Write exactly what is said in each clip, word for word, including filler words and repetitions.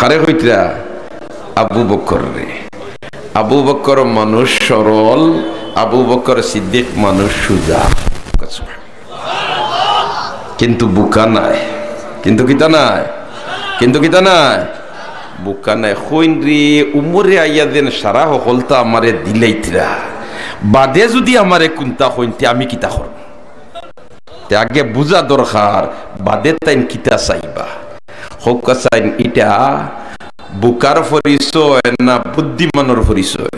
আরে কইতরা, আবু বকররে। আবু বকর মানুষ সরল, আবু বকর সিদ্দিক মানুষ সুজা। কিন্তু বুকা নায়। কিন্তু কিতা নায়? কিন্তু কিতা নায়? বুকা নায়। কইন রে, উমরে আইয়া যেন সারা হকলতা আমারে দিলাইতরা, বাদে যুদি আমারে কুন্তা কইন, তে আমি কিতা করমু? তে আগে বুঝা দরকার, বাদে তাইন কিতা চাইবা। কউক্কা চাইন, ইটা বুকার পরিচয় না বুদ্ধিমানর পরিচয়?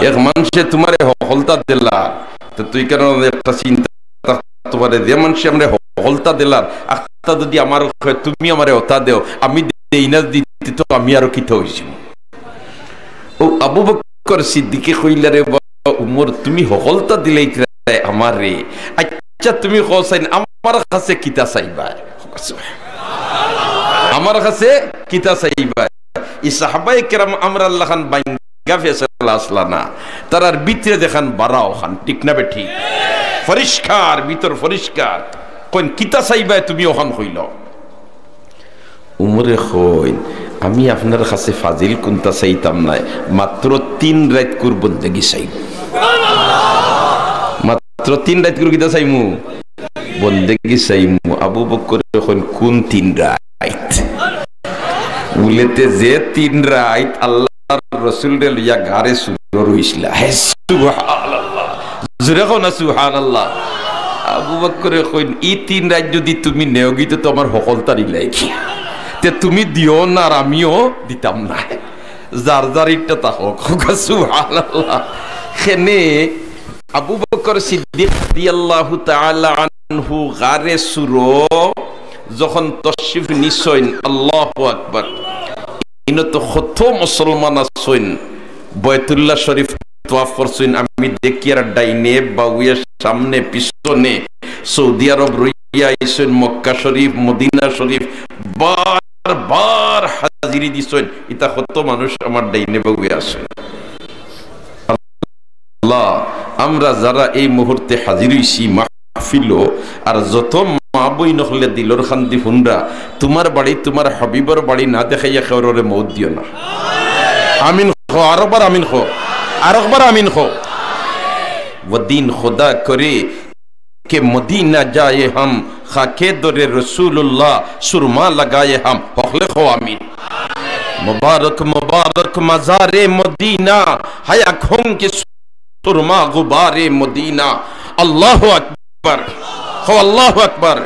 এক মানষে তুমারে হকলতা দিলা, তো তুই কেন একটা চিন্তা তুমারে যে মানষে আমারে হকলতা দিলার, আখতা যুদি আমারে কয়, "তুমি আমারে অতা দেও," আমি দেই না দিতে, তো আমি আরো কিতা অইছি? ও আবু বকর সিদ্দিকে কইলা, "রে বা উমর, তুমি হকলতা দিলাইতরায় আমারে। আচ্ছা, তুমি কও চাইন, আমার কাছে কিতা চাইবা? আমার কাছে কিতা চাইবা?" ই সাহাবায়ে কেরাম আমরার লাখান বাইঙ্গা ফেসলা আছলা না, তারার ভিতরে যেখান বারা অখান, ঠিক না বেঠিক? পরিষ্কার, ভিতর পরিষ্কার। কইন, "কিতা চাইবায় তুমি অখান কইলাও।" উমরে কইন, "আমি আপনার কাছে ফাজিল কুন্তা চাইতাম নায়, মাত্র তিন রাইতকুর বন্দেগি চাইমু। মাত্র তিন রাইতকুর কিতা চাইমু? বন্দেগি চাইমু।" আবু বকরে কইন, "কুন তিন রাইত?" বুলে, "তে যে তিন রাইত আল্লার রসুলরে লইয়া গারে সুরো রইছলা।" হে সুবহানাল্লাহ। জোরে কও না সুবহানাল্লাহ। আবু বকরে কইন, "ই তিন রাইত যুদি তুমি নেওগি, তে তো আমার হকলতা দিলাইগি। তে তুমি দিও না আর আমিও দিতাম না।" যার যার ইট্টা থাকউক। সুবহানাল্লাহ। কেনে আবু বকর সিদ্দিক রাদিয়াল্লাহু তাআলা আনহু গারে সুরো যখন তশরিফ নিছইন, আল্লাহু আকবার, ইনো তো কত মুসলমান আছইন, বায়তুল্লাহ শরীফ তোয়াফ করছইন, আমি দেখিয়ার ডাইনে বাউয়ে সামনে পিছনে সৌদি আরব রইয়া আইছইন, মক্কা শরীফ, মদিনা শরীফ বার বার হাজিরি দিছইন, ইতা কত মানুষ আমার ডাইনে বাউয়ে আছইন। আল্লাহ, আমরা যারা এই মুহূর্তে হাজির অইছি মাহফিলো, আর যত মা বইন অকলে দিলর কান্দি হুনরা, তুমার বাড়ি, তুমার হাবিবর বাড়ি না দেখাইয়া কেউরে মউত দিও না। আমিন কও, আরোকবার আমিন কও, আরোকবার আমিন কও। ও দিন খোদা করে কে মদিনা যায় হাম, খাকে দরে রসুলুল্লাহ সুরমা লাগায় হাম। হকলে কও আমিন। মোবারক মোবারক মাজারে মদিনা, হায়া খোং কে সুরমা গুবারে মদিনা। আল্লাহু আকবার। কও আল্লাহু আকবার।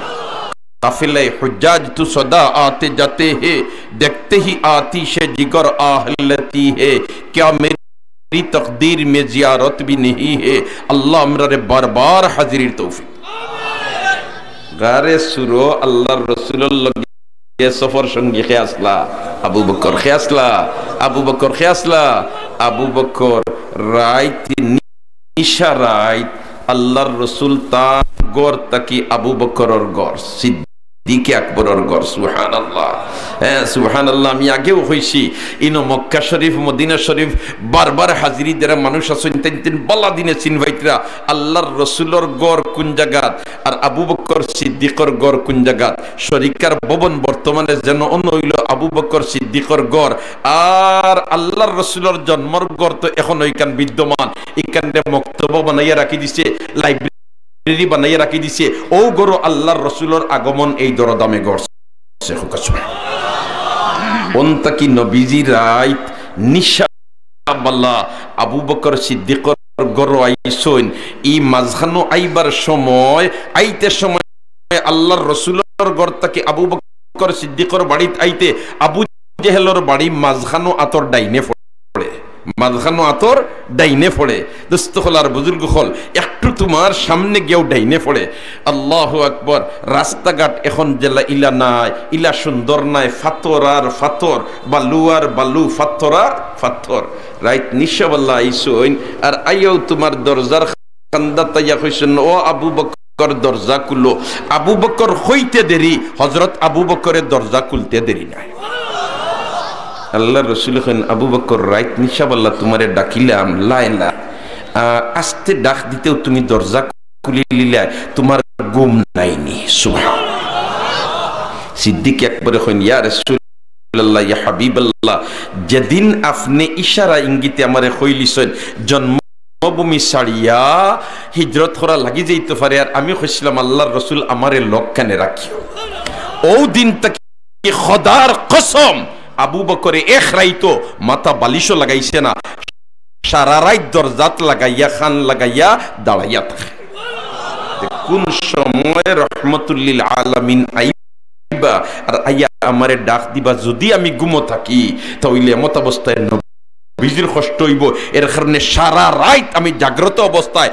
কাফিলায়ে হুজ্জাজ তো সদা আতে জাতে হে, দেখতে হি আতিশে জিগর আহ লেতি হে, ক্যা মেরি তকদীর মে জিয়ারত ভি নেহি হে। আল্লাহ আমরারে বারবার হাজিরির তৌফিক। গারে সুরো আল্লাহর রসুলর লগে সফর সঙ্গী কে আছলা? আবু বকর। কে আছলা? আবু বকর। কে আছলা? আবু বকর। রাইত নিশা রাইত আল্লাহর রসুল তান ঘর থাকি আবু বকরর ঘর, সিদ্দিকে আকবরর ঘর। সুবহানাল্লাহ। হ্যাঁ, সুবহানাল্লাহ। আমি আগেও কইছি, ইনো মক্কা শরীফ, মদিনা শরীফ বারবার হাজিরি দেরা মানুষ আছইন, তাইন তাইন বালা দিনে চিনবাইতরা আল্লাহর রসুলর ঘর কুন জাগাত, আর আবু বকর সিদ্দিকর ঘর কুন জাগাত। শরিকার ভবন বর্তমানে যেন অন অইলো আবু বকর সিদ্দিকর ঘর, আর আল্লাহর রসুলর জন্মর ঘর তো এখন ওইখান বিদ্যমান। ইখানরে মক্তবা বানাইয়া রাখি দিছে, লাইব্রেরি বানাইয়া রাখি দিছে। ও ঘরো আল্লাহর রসুলর আগমন এই দরদামে ঘটছে। অন থাকি নবীজি রাইত নিশা বালা আবু বকর সিদ্দিকর ঘরো আইছইন। ই মাঝখানো আইবার সময়, আইতে সময় আল্লাহর রসুলর ঘর থাকি আবু বকর সিদ্দিকর বাড়িত আইতে আবু জেহেলর বাড়ি মাঝখানো আতর ডাইনে পড়ে। মাঝখানো আতর ডাইনে পড়ে। দোস্ত অকল আর বুজুর্গ অকল, একটু তুমার সামনে গিয়াও ডাইনে পড়ে। আল্লাহু আকবার। রাস্তাঘাট এখন যেলা ইলা নাই, ইলা সুন্দর নাই, ফাত্তর আর ফাত্তর, বালু আর বালু, ফাত্তর আর ফাত্তর। রাইত নিশাবালা আইছইন, আর আইয়াও তুমার দরজার কান্দাত আইয়া কইছইন, "ও আবু বকর, দরজা খুলো।" আবু বকর কইতে দেরি, হযরত আবু বকরে দরজা খুলতে দেরি নাই। আল্লাহর রসুল কইন, "আবু বকর, রাইত নিশাবালা তুমারে ডাকিলাম, লাইলা, আ, আস্তে ডাক দিতেও তুমি দরজা খুলিলিলায়, তুমার ঘুম নাইনি।" সুবহান। সিদ্দিক আকবরে কইন, "ইয়া রাসূল রাসূলুল্লাহ, ইয়া হাবিবাল্লাহ, যেদিন আপনে ইশারা ইঙ্গিতে আমারে কইলিছইন, জন্মভূমি ছাড়িয়া হিজরত করা লাগি যাইতো পারে, আর আমি কইছিলাম, "আল্লাহর রসুল, আমারে লগ কেনে রাখিও।" অউ দিন থাকি খোদার কসম, আবু বকরে এক রাইতো মাথা বালিশও লাগাইছে না, সারা রাইত দরজাত লাগাইয়া, কান লাগাইয়া দাঁড়াইয়া থাকে। তে কুন সময় রহমতুল্লিল আলামিন আইবা আর আইয়া আমারে ডাক দিবা, যুদি আমি ঘুমো থাকি, তা অইলে এমত অবস্থায় নবীজির কষ্ট অইবো। এর কারণে সারা রাইত আমি জাগ্রত অবস্থায়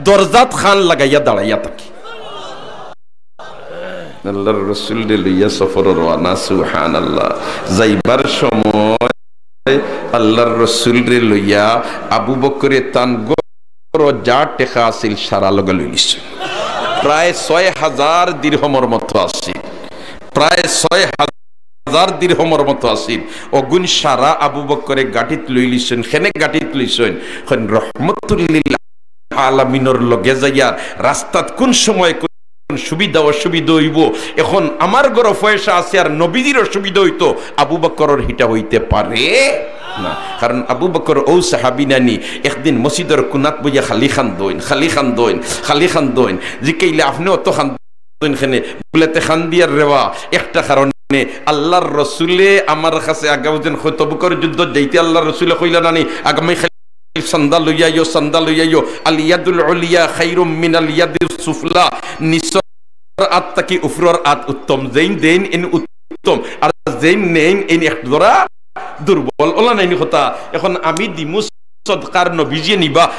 দরজাত কান লাগাইয়া দাঁড়াইয়া থাকি। আল্লাহর রসুলরে লইয়া সফর রওয়ানা, সুবহানাল্লাহ। যাইবার সময় আল্লাহর রসুলরে লইয়া আবু বকরে তান ঘরো যা টেকা আছিল সারা লগে লইলিছইন। প্রায় ছয় হাজার দিরহমর মতো আছিল, প্রায় ছয় হাজার দিরহমর মতো আছিল। অগুন সারা আবু বকরে গাটিত লইলিছইন। কেনে গাটিত লইছইন? কইন রহমতুল্লিল আলামিনর লগে যাইয়া রাস্তাত কুন সময় কুন সুবিধা অসুবিধা অইবো। এখন আমার ঘরো পয়সা আছে আর নবীজির অসুবিধা অইতো, আবু বকরর হিটা অইতে পারে না। কারণ আবু বকর অউ সাহাবী নানি, একদিন মসজিদর কুনাত বইয়া খালি কান্দইন, খালি কান্দইন, খালি কান্দইন। জিকাইলে, "আপনে অত কান্দইন কেনে?" বুলে, "তে কান্দিয়ার রেবা একটা কারণে, আল্লাহর রসুলে আমার কাছে আগাউ যেন কয়, তবুকর যুদ্ধত যাইতে আল্লাহর রসুলে কইলা নানি, আগামী চান্দা লইয়া আইও, চান্দা লইয়া আইও। আল ইয়াদুল উলিয়া খায়রুম মিনাল ইয়াদিস সুফলা।" নিচর আত থাকি উপরর আত উত্তম। যেইন দেইন এইন উত্তম, আর যেইন নেইন এইন এক ধরা দুর্বল। অলা নায়নি কথা? এখন আমি দিমু সদকার, নবীজিয়ে নিবা,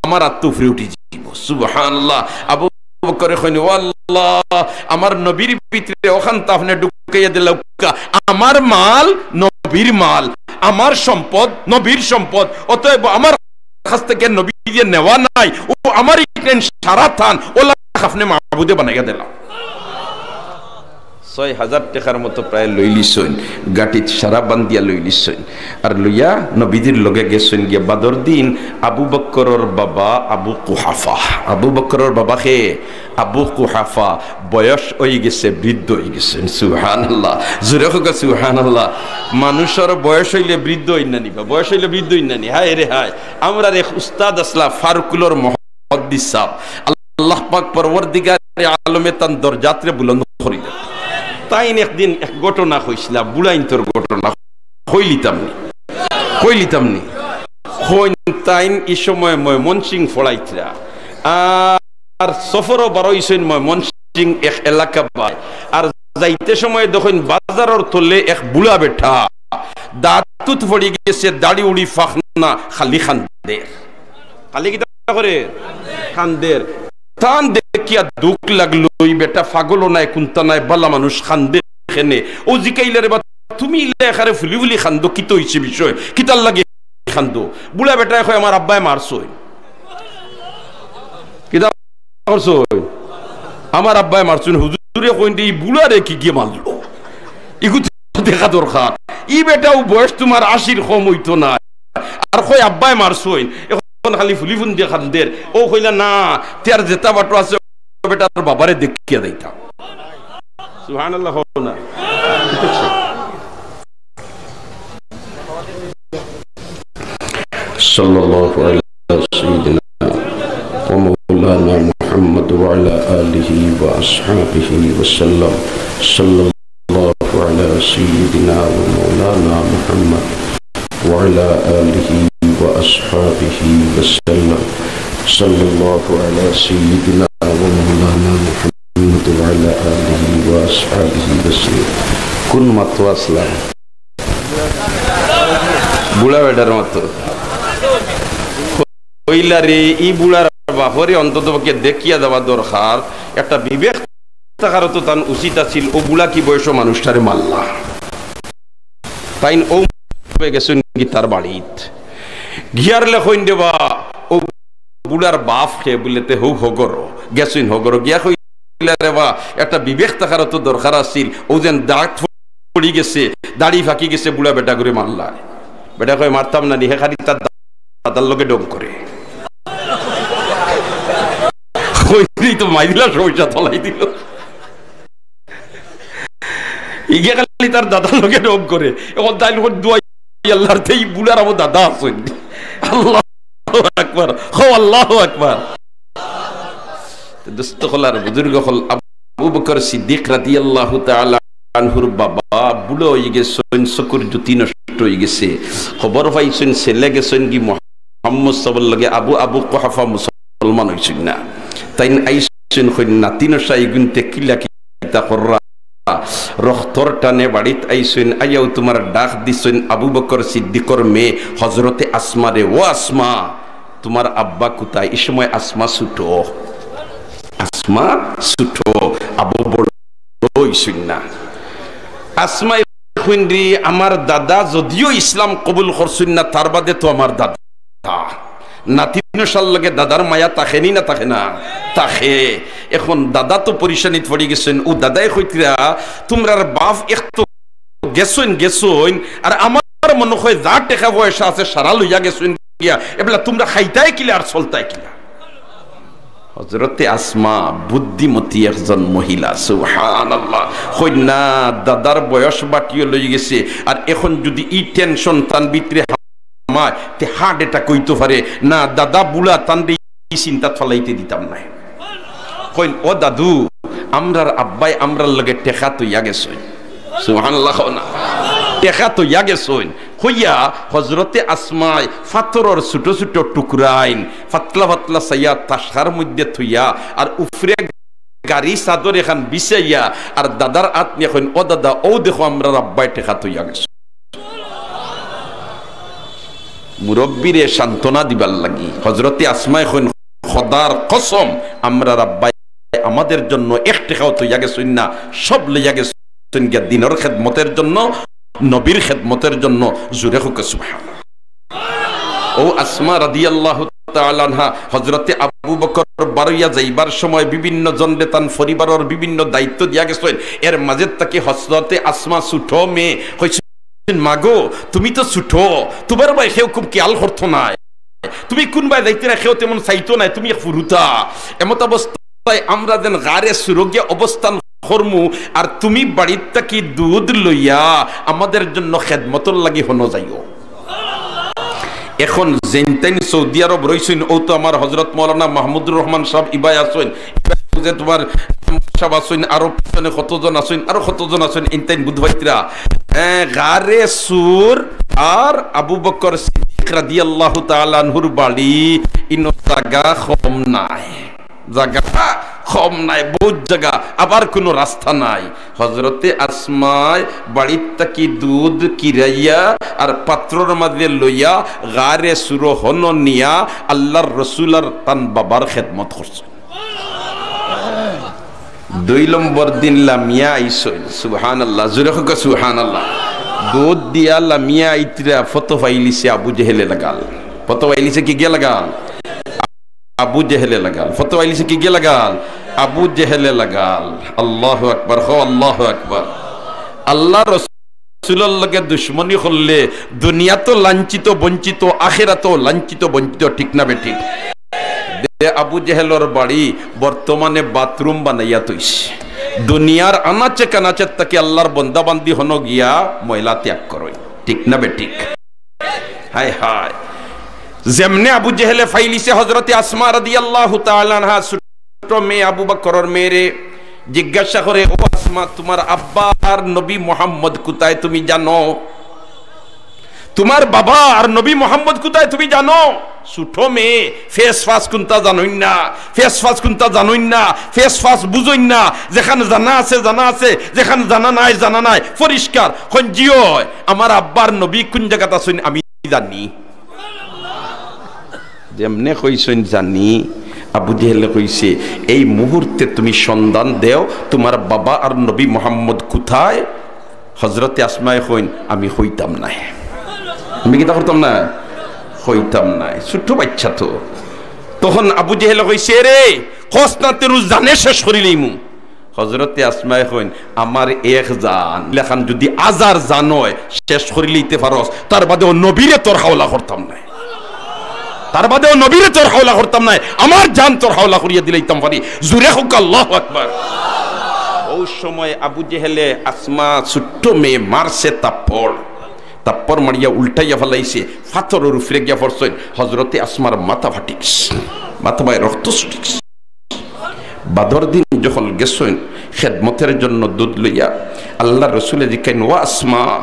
আমার আত তো উপরে উঠি যাইবো। সুবহানাল্লাহ। আবু বকরে কইন, "ও আল্লাহ, আমার নবীর ভিতরে অখানতা আপনে ঢুকাইয়া দিলাউক্কা, আমার মাল নবীর মাল, আমার সম্পদ নবীর সম্পদ, অতএব আমার কাছ থাকি নবীজিয়ে নেওয়া নাই, অউ আমার ইখান সারা থান, অলা আপনে মাবুদে বানাইয়া দিলা।" ছয় হাজার টেকার মতো প্রায় লইলিছইন, গাটিত সারা বান্দিয়া লইলিছইন। আর লইয়া নবীজির লগে গেছইন গিয়া। বাদর দিন আবু বকরর বাবা আবু কুহাফা, আবু বকরর বাবা কে আবু কুহাফা বয়স অইগেছে, বৃদ্ধ অইগেছইন। সুবহানাল্লাহ, জোরে কউক্কা সুবহানাল্লাহ। মানুষর বয়স অইলে বৃদ্ধ অইন না নি বা, বয়স অইলে বৃদ্ধ অইন না নি? হায় রে হায়। আমরার এক উস্তাদ আছলা ফারুকুলর মহদ্দিস সাব, আল্লাহ পাক পরওয়ারদিগারে আলমে তান দরজাতরে বুলন্দ করি দেউক। তাইন একদিন এক ঘটনা কইছলা, বুড়াইন্তর ঘটনা। কইলিতাম নি, কইলিতাম নি। কইন তাইন ই সময় ময়মনসিং ফড়াইতরা। আর সফরো বারইছইন ময়মনসিং এক এলাকা বায়। আর যাইতে সময় দেখইন বাজারর তলে এক বুড়া বেটা, দাঁত-তুত ফড়ি গেছে, দাড়ি-উড়ি ফাকনা, খালি কান্দের। খালি কিতা করে? কান্দের। তান দেখিয়া দুখ লাগলো, ই বেটা পাগলও নায়, কুন্তা নায়, বালা মানুষ, কান্দে কেনে? অউ জিকাইলা, "রে বা, তুমি ইলা একারে ফুলি ফুলি কান্দো, কিতা অইছে বিষয়? কিতার লাগি কান্দো?" বুড়া বেটায় কয়, "আমার আব্বায় মারছইন।" কিতা করছইন? "আমার আব্বায় মারছইন।" হুজুরে কইন, "ই বুড়ারে কিগিয়ে মারলো? ইগু তো দেখা দরকার। ই বেটাও বয়স তুমার আশির কম অইতো নায়, আর কয় আব্বায় মারছইন।" এখন খালি ফুলি ফুন্দিয়া কান্দের। অউ কইলা, "না, তে আর যেতা বাটো আছে, বেটার বাবারে দেখিয়া যাইতাম।" সুবহানাল্লাহ কও না। সাল্লাল্লাহু আলা সাইয়্যিদিনা ওয়া মাওলানা মুহাম্মদ ওয়া আলা আলিহি ওয়া আসহাবিহি ওয়া সাল্লাম। সাল্লাল্লাহু আলা সাইয়্যিদিনা ওয়া মাওলানা মুহাম্মদ ওয়া আলা আলিহি ওয়া আসহাবিহি ওয়া সাল্লাম। সাল্লাল্লাহু আলা সাইয়্যিদিনা ওয়া মাওলানা মুহাম্মদ ওয়া আলা আলিহি ওয়া আসহাবিহি ওয়া সাল্লাম। কুন মাতো আছলাম? বুড়া বেটার মাতো। কইলা, "রে, ই বুড়ার বাপরে অন্তত পক্ষে দেখিয়া যাওয়া দরকার, একটা বিবেক থাকারও তো তান উচিত আছিল, অউ বুড়া কি বয়সো মানুষটারে মারলা?" তাইন অউ গেছইন গি তার বাড়িত। গিয়ার লেখইন দেবা, অউ বুড়ার বাপ কে বুলে তে হউ হগরো। গেছইন হগরো, গিয়া কইলা, "রে বা, একটা বিবেক থাকারও তো দরকার আছিল, অউ যেন দাঁত পড়ি গেছে, দাড়ি ফাকি গেছে, বুড়া বেটাগুরে মারলা।" বেটায় কয়, "মারতাম না নি, হে খালি তার দাদার লগে ঢং করে।" কইলেই তো মাইরিলা সমস্যা তলাই দিল। ইগে খালি তার দাদার লগে ঢং করে। অখন তাইন কইন দোয়াই আল্লাহর, তে ই বুড়ার আমও দাদা আছইন। আল্লাহু আকবার, কও আল্লাহু আকবার। তে দোস্ত অকল আর বুজুর্গ অকল, আবু বকর সিদ্দিক রাদিয়াল্লাহু তাআলা আনহুর বাবা বুড়া অইগেছইন, চকুর জ্যোতি নষ্ট অইগেছে। খবর পাইছইন ছেলে গেছইন গি মুহাম্মদ সাবর লগে, আবু, আবু কুহাফা মুসলমান অইছইন না। তাইন আইছইন, কইন, "নাতিন অকল, ইগুইন্তে কিলা কিতা কররা?" রক্তর টানে বাড়িত আইছইন, আইয়াও তুমার ডাক দিছইন আবু বকর সিদ্দিকর মেয়ে হযরতে আসমারে, "ও আসমা, তুমার আব্বা কুথায়?" ই সময় আসমা ছুটো। আসমা ছুটো, আবু বড় অইছইন না। আসমায় কইন, "রে, আমার দাদা যদিও ইসলাম কবুল করছইন না, তার বাদে তো আমার দাদা।" নাতিন অকলর লগে দাদার মায়া থাকে নি না থাকে না? থাকে। অখন দাদা তো পরেশানিত পড়ি গেছইন। অউ দাদায় কইতরা, "তুমরার বাপ এক তো গেছইন, গেছইন, আর আমার মনো অয় যা টেকা পয়সা আছে সারা লইয়া গেছইন গিয়া, এবলা তুমরা খাইতায় কিলা আর চলতায় কিলা?" হযরতে আসমা বুদ্ধিমতী একজন মহিলা, সুবহানাল্লাহ। কইন না, দাদার বয়স বাটিও লই গেছে, আর অখন যুদি ই tension তান ভিতরে হামায়, তে heart attack অইতো পারে। না, দাদা বুড়া, তানরে ই চিন্তাত ফালাইতে দিতাম নায়। কইন, "ও দাদু, আমরার আব্বায় আমরার লগে টেকা থইয়া গেছইন।" সুবহানাল্লাহ কও না। "টেকা থইয়া গেছইন।" কইয়া হযরতে আসমায় পাথরর ছুটো ছুটো টুকরাইন পাতলা পাতলা চাইয়া তাসকার মধ্যে থইয়া, আর উপরে গাড়ি চাদর এখান বিছাইয়া, আর দাদার আত নিয়া কইন, "ও দাদা, অউ দেখো আমরার আব্বায় টেকা থইয়া গেছইন।" মুরব্বিরে সান্ত্বনা দিবার লাগি হযরতে আসমায় কইন, "খোদার কসম, আমরার আব্বায় আমাদের জন্য এক টেকাও থইয়া গেছইন না, সব লইয়া গেছইন গিয়া দিনর খেদমতের জন্য, নবীর খেদমতের জন্য।" জোরে কউক্কা সুবহানাল্লাহ। অউ আসমা রাদিয়াল্লাহু তাআলা আনহা হযরতে আবু বকর বারইয়া যাইবার সময় বিভিন্ন জনরে তান পরিবারর বিভিন্ন দায়িত্ব দিয়া গেছইন। এর মাঝে থাকি হযরতে আসমা ছুটো মেয়ে কইছইন, "মাগো, তুমি তো ছুটো, তুমার বায় কেউ খুব খেয়াল করতো নায়, তুমি কুনবায় যাইতরায় কেউ তেমন চাইতো নায়, তুমি এক ফুরুতা। এমতাবস্থায় আমরা যেন গারে সুরো গিয়া অবস্থান করমু, আর তুমি বাড়িত থাকি দুধ লইয়া আমাদের জন্য খেদমতর লাগি হনো যাইও।" অখন যেইন তাইন সৌদি আরব রইছইন, অউ তো আমার হযরত মাওলানা মাহমুদুর রহমান সাব ইবায় আছইন, ইবায় বুঝে তুমার সাব আছইন, আরো পিছনে কতজন আছইন, আরো কতজন আছইন, এইন তাইন বুঝ পাইতরা। এ, গারে সুর আর আবু বকর সিদ্দিক রাদিয়াল্লাহু তাআলা আনহুর বাড়ি, ইনো জাগা কম নাই। জাগা কম নাই, বউত জাগা, আবার কুনু রাস্তা নাই। হযরতে আসমায় বাড়িত থাকি দুধ কিরাইয়া আর পাত্রর মাঝে লইয়া গারে সুরো হনো নিয়া আল্লাহর রসুল আর তান বাবার খেদমত করছইন। দুই নম্বর দিন লামিয়া আইছইন, সুবহানাল্লাহ, জোরে কউক্কা সুবহানাল্লাহ। দুধ দিয়া লামিয়া আইতরা ফতো পাইলিছে আবু জেহেলে লাগাল। ফতো পাইলিছে কিগিয়ে লাগাল? আবু জেহেলে লাগাল। ফতো পাইলিছে কিগিয়ে লাগাল? আবু জেহেলে লাগাল। আল্লাহু আকবার, কও আল্লাহু আকবার। আল্লাহর রসুলর লগে দুশমনি করলে দুনিয়াতও লাঞ্ছিত বঞ্চিত, আখেরাতও লাঞ্ছিত বঞ্চিত, ঠিক না বেঠিক? দে আবু জেহেলর বাড়ি বর্তমানে বাথরুম বানাইয়া থইছে। দুনিয়ার আনাচে কানাচের থাকি আল্লাহর বন্দা বান্দি হনো গিয়া ময়লা ত্যাগ করইন, ঠিক না বেঠিক? হায় হায়। যেমনে আবু জেহেলে পাইলিছে হযরতে আসমা রাদিয়াল্লাহু তাআলা আনহা, ছোট মেয়ে আবু বকরর মেয়েরে, জিজ্ঞাসা করে, "ও আসমা, তুমার আব্বার নবী মোহাম্মদ কুথায় তুমি জানো? তুমার বাবা আর নবী মোহাম্মদ কুথায় তুমি জানো?" ছোট মেয়ে, ফেস ফাস কুনতা জানইন না, ফেস ফাস কুনতা জানইন না, ফেস ফাস বুঝইন না, যেখান জানা আছে জানা আছে, যেখান জানা নাই জানা নাই, পরিষ্কার। কইন, "জি অয়, আমার আব্বার নবী কুন জাগাত আছইন আমি জানি।" যেমনে কইছইন জানি, আবু জেহেলে কইছে, "এই মুহূর্তে তুমি সন্ধান দেও, তুমার বাবা আর নবী মোহাম্মদ কুথায়?" হযরতে আসমায় কইন, "আমি কইতাম নায়।" আমি কিতা করতাম নায়? কইতাম নায়। ছোট বাইচ্চা তো। তখন আবু জেহেলে কইছে, "রে, কস না, তেরু জানে শেষ করিলিমু।" হযরতে আসমায় কইন, "আমার এক জান, ইলাখান যুদি আজার জান অয়, শেষ করিলিতে পারস, তার বাদেও নবীরে তোর হাওলা করতাম নায়, তার বাদেও নবীরে তোর হাওলা করতাম নায়, আমার জান তোর হাওলা করিয়া দিলাইতাম পারি।" জোরে কউক্কা আল্লাহু আকবার। ও সময় আবু জেহেলে আসমা ছোট্ট মেয়ে মারছে থাপ্পড়, থাপ্পড় মারিয়া উল্টাইয়া ফালাইছে, ফাত্তরর উপরে গিয়া পড়ছইন, হজরতে আসমার মাথা ফাটি গেছে, মাথা বায় রক্ত ছুটি গেছে। বাদর দিন যখন গেছইন খেদমতের জন্য দুধ লইয়া, আল্লার রসুলে জিকাইন, "ও আসমা,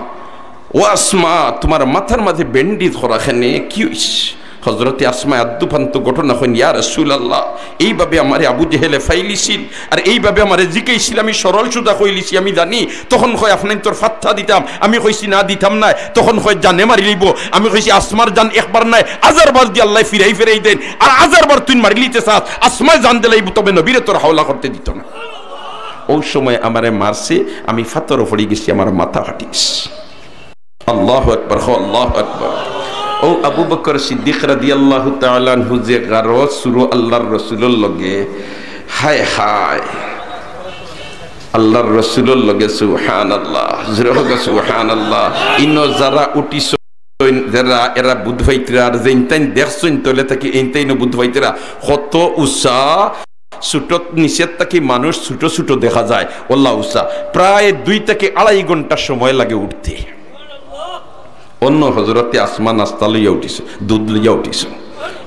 ও আসমা, তুমার মাথার মাঝে ব্যান্ডেজ করা কেনে, কি অইছে?" হজরতে আসমায় আদ্দু ফান্তু ঘটনা কইন, "ইয়া রাসূলুল্লাহ, এইভাবে আমারে আবু জেহেলে ফাইলিছিল, আর এইভাবে আমারে জিকাইছিল, আমি সরল সুজা কইলিছি, আমি জানি।" তখন কয়, "আপনাইনতর ফাত্তা দিতাম।" আমি কইছি, "না, দিতাম নায়।" তখন কয়, "জানে মারি লইবো।" আমি কইছি, "আসমার জান একবার নায়, হাজার বার দি আল্লায় ফিরাই ফিরাই দেইন, আর হাজার বার তুই মারি লিতে চাস, আসমায় জান দিলাইবো, তবে নবীরে তোর হাওলা করতে দিত না।" অউ সময় আমারে মারছে, আমি ফাত্তরো পড়ি গেছি, আমার মাথা ফাটি গেছে। আল্লাহু আকবার, হো আল্লাহু আকবার। অউ আবু বকর সিদ্দিক রাদিয়াল্লাহু তাআলা আনহু যে গারো সুরো আল্লার রসুলর লগে, হায় হায়, আল্লার রসুলর লগে, সুবহানাল্লাহ, জোরে কউক্কা সুবহানাল্লাহ। ইনো যারা উঠিছইন, যারা এরা বুঝ পাইতরা, আর যেইনতাইন দেখছইন, তলে থাকি এইনতাইনও বুঝ পাইতরা, কত উচা, ছোট, নিচের থাকি মানুষ ছোট ছোট দেখা যায়, অলা উচা। প্রায় দুই থাকি আড়াই ঘন্টা সময় লাগে উঠতে। অনো হজরতে আসমা নাস্তা লইয়া উঠিছইন, দুধ লইয়া উঠিছইন,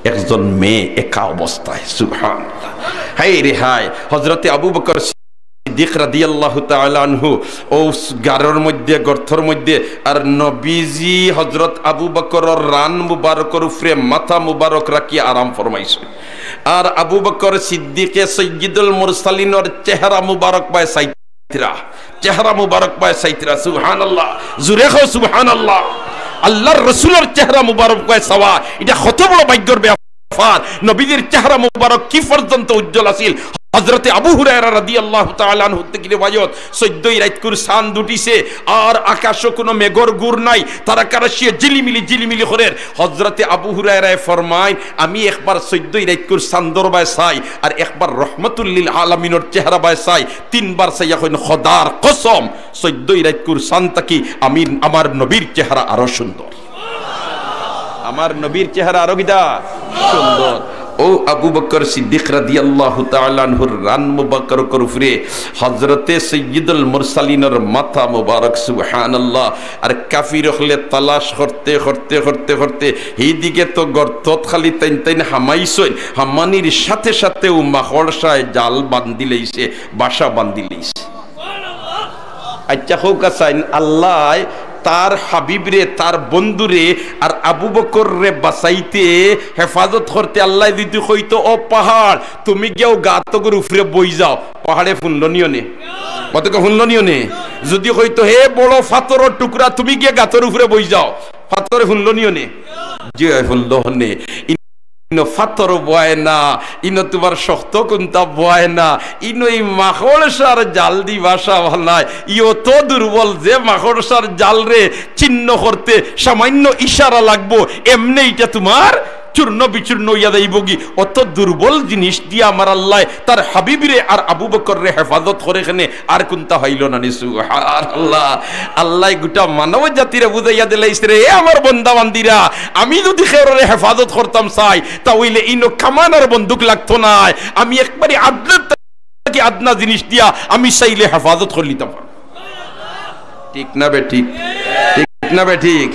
একজন মেয়ে একা অবস্থায়, সুবহানাল্লাহ। হায় রে হায়, হজরতে আবু বকর সিদ্দিক রাদিয়াল্লাহু তাআলা আনহু অউ গারর মধ্যে, গর্তর মধ্যে, আর নবীজি হজরত আবু বকরর রান মুবারকর উপরে মাথা মুবারক রাখিয়া আরাম ফরমাইছইন। আর আবু বকর সিদ্দিকে সৈয়দুল মুরসালিনর চেহারা মুবারক বায় চাইতরা, চেহারা মুবারক বায় চাইতরা। সুবহানাল্লাহ, জোরে কও সুবহানাল্লাহ। আল্লার রসুলর চেহারা মুবারক বায় চাওয়া, ইটা কত বড় ভাগ্যর ব্যাপার। নবীজির চেহারা মুবারক কি পর্যন্ত উজ্জ্বল আছিল। হজরতে আবু হুরায়রা রাদিয়াল্লাহু তাআলা আনহু থাকি রেওয়ায়ত, চৈদ্দই রাইতকুর চান্দ উঠিছে, আর আকাশো কুনু মেঘর গুর নাই, তারকা রাশিয়ে ঝিলিমিলি ঝিলিমিলি করের। হজরতে আবু হুরায়রায় ফরমাইন, "আমি একবার চৈদ্দই রাইতকুর চান্দর বায় চাই, আর একবার রহমতুল্লিল আলামিনর চেহারা বায় চাই।" তিনবার চাইয়া কইন, "খোদার কসম, চৈদ্দই রাইতকুর চান্দ থাকি আমি আমার নবীর চেহারা আরো সুন্দর।" আমার নবীর চেহারা আরো কিতা সুন্দর। অউ আবু বকর সিদ্দিক রাদিয়াল্লাহু তাআলা আনহুর রান মুবারকর উপরে হজরতে সৈয়দুল মুরসালিনর মাথা মুবারক, সুবহানাল্লাহ। আর কাফির অকলে তালাশ করতে, করতে, করতে, করতে, হিদিকে তো গর্তত খালি তাইন তাইন হামাইছইন, হামানির সাথে সাথে অউ মাকড়সায় জাল বান্ধিলাইছে, বাসা বান্ধিলাইছে। আইচ্ছা, কউক্কা চাইন, আল্লায় তার হাবিবরে, তার বন্ধুরে, আর আবু বকররে বাচাইতে, হেফাজত করতে আল্লায় যুদি কইতো, "ও পাহাড়, তুমি গিয়া অউ গাতগুর উপরে বই যাও", পাহাড়ে হুনলো নি অনে? মাতউক্কা, হুনলো নি অনে? যুদি কইতো, "হে বড় ফাত্তরর টুকরা, তুমি গিয়া গাতর উপরে বই যাও", ফাত্তরে হুনলো নি অনে? জি অয়, হুনলো অনে। ইনো ফাত্তর বয় না, ইনো তুমার শক্ত কুন্তা বয় না, ইনো ই মাকড়সার জাল দি বাসা বানায়। ই অত দুর্বল যে মাকড়সার জালরে ছিন্ন করতে সামান্য ইশারা লাগবো, এমনে ইটা তুমার চূর্ণ বিচূর্ণ অইয়া যাইবোগি। অত দুর্বল জিনিস দিয়া আমার আল্লায় তার হাবিবরে আর আবু বকররে হেফাজত করে কেনে, আর কুন্তা পাইলো না নি? সুবহানাল্লাহ। আল্লায় গুটা মানব জাতিরে বুঝাইয়া দিলাইছে রে, এ আমার বন্দা বান্দিরা, আমি যুদি কেউররে হেফাজত করতাম চাই, তা অইলে ইনো কামান আর বন্দুক লাগতো নায়। আমি একবারে আদনার থাকি আদনা জিনিস দিয়া আমি চাইলে হেফাজত করিলিতাম পারি। ঠিক না বেঠিক? ঠিক না বেঠিক?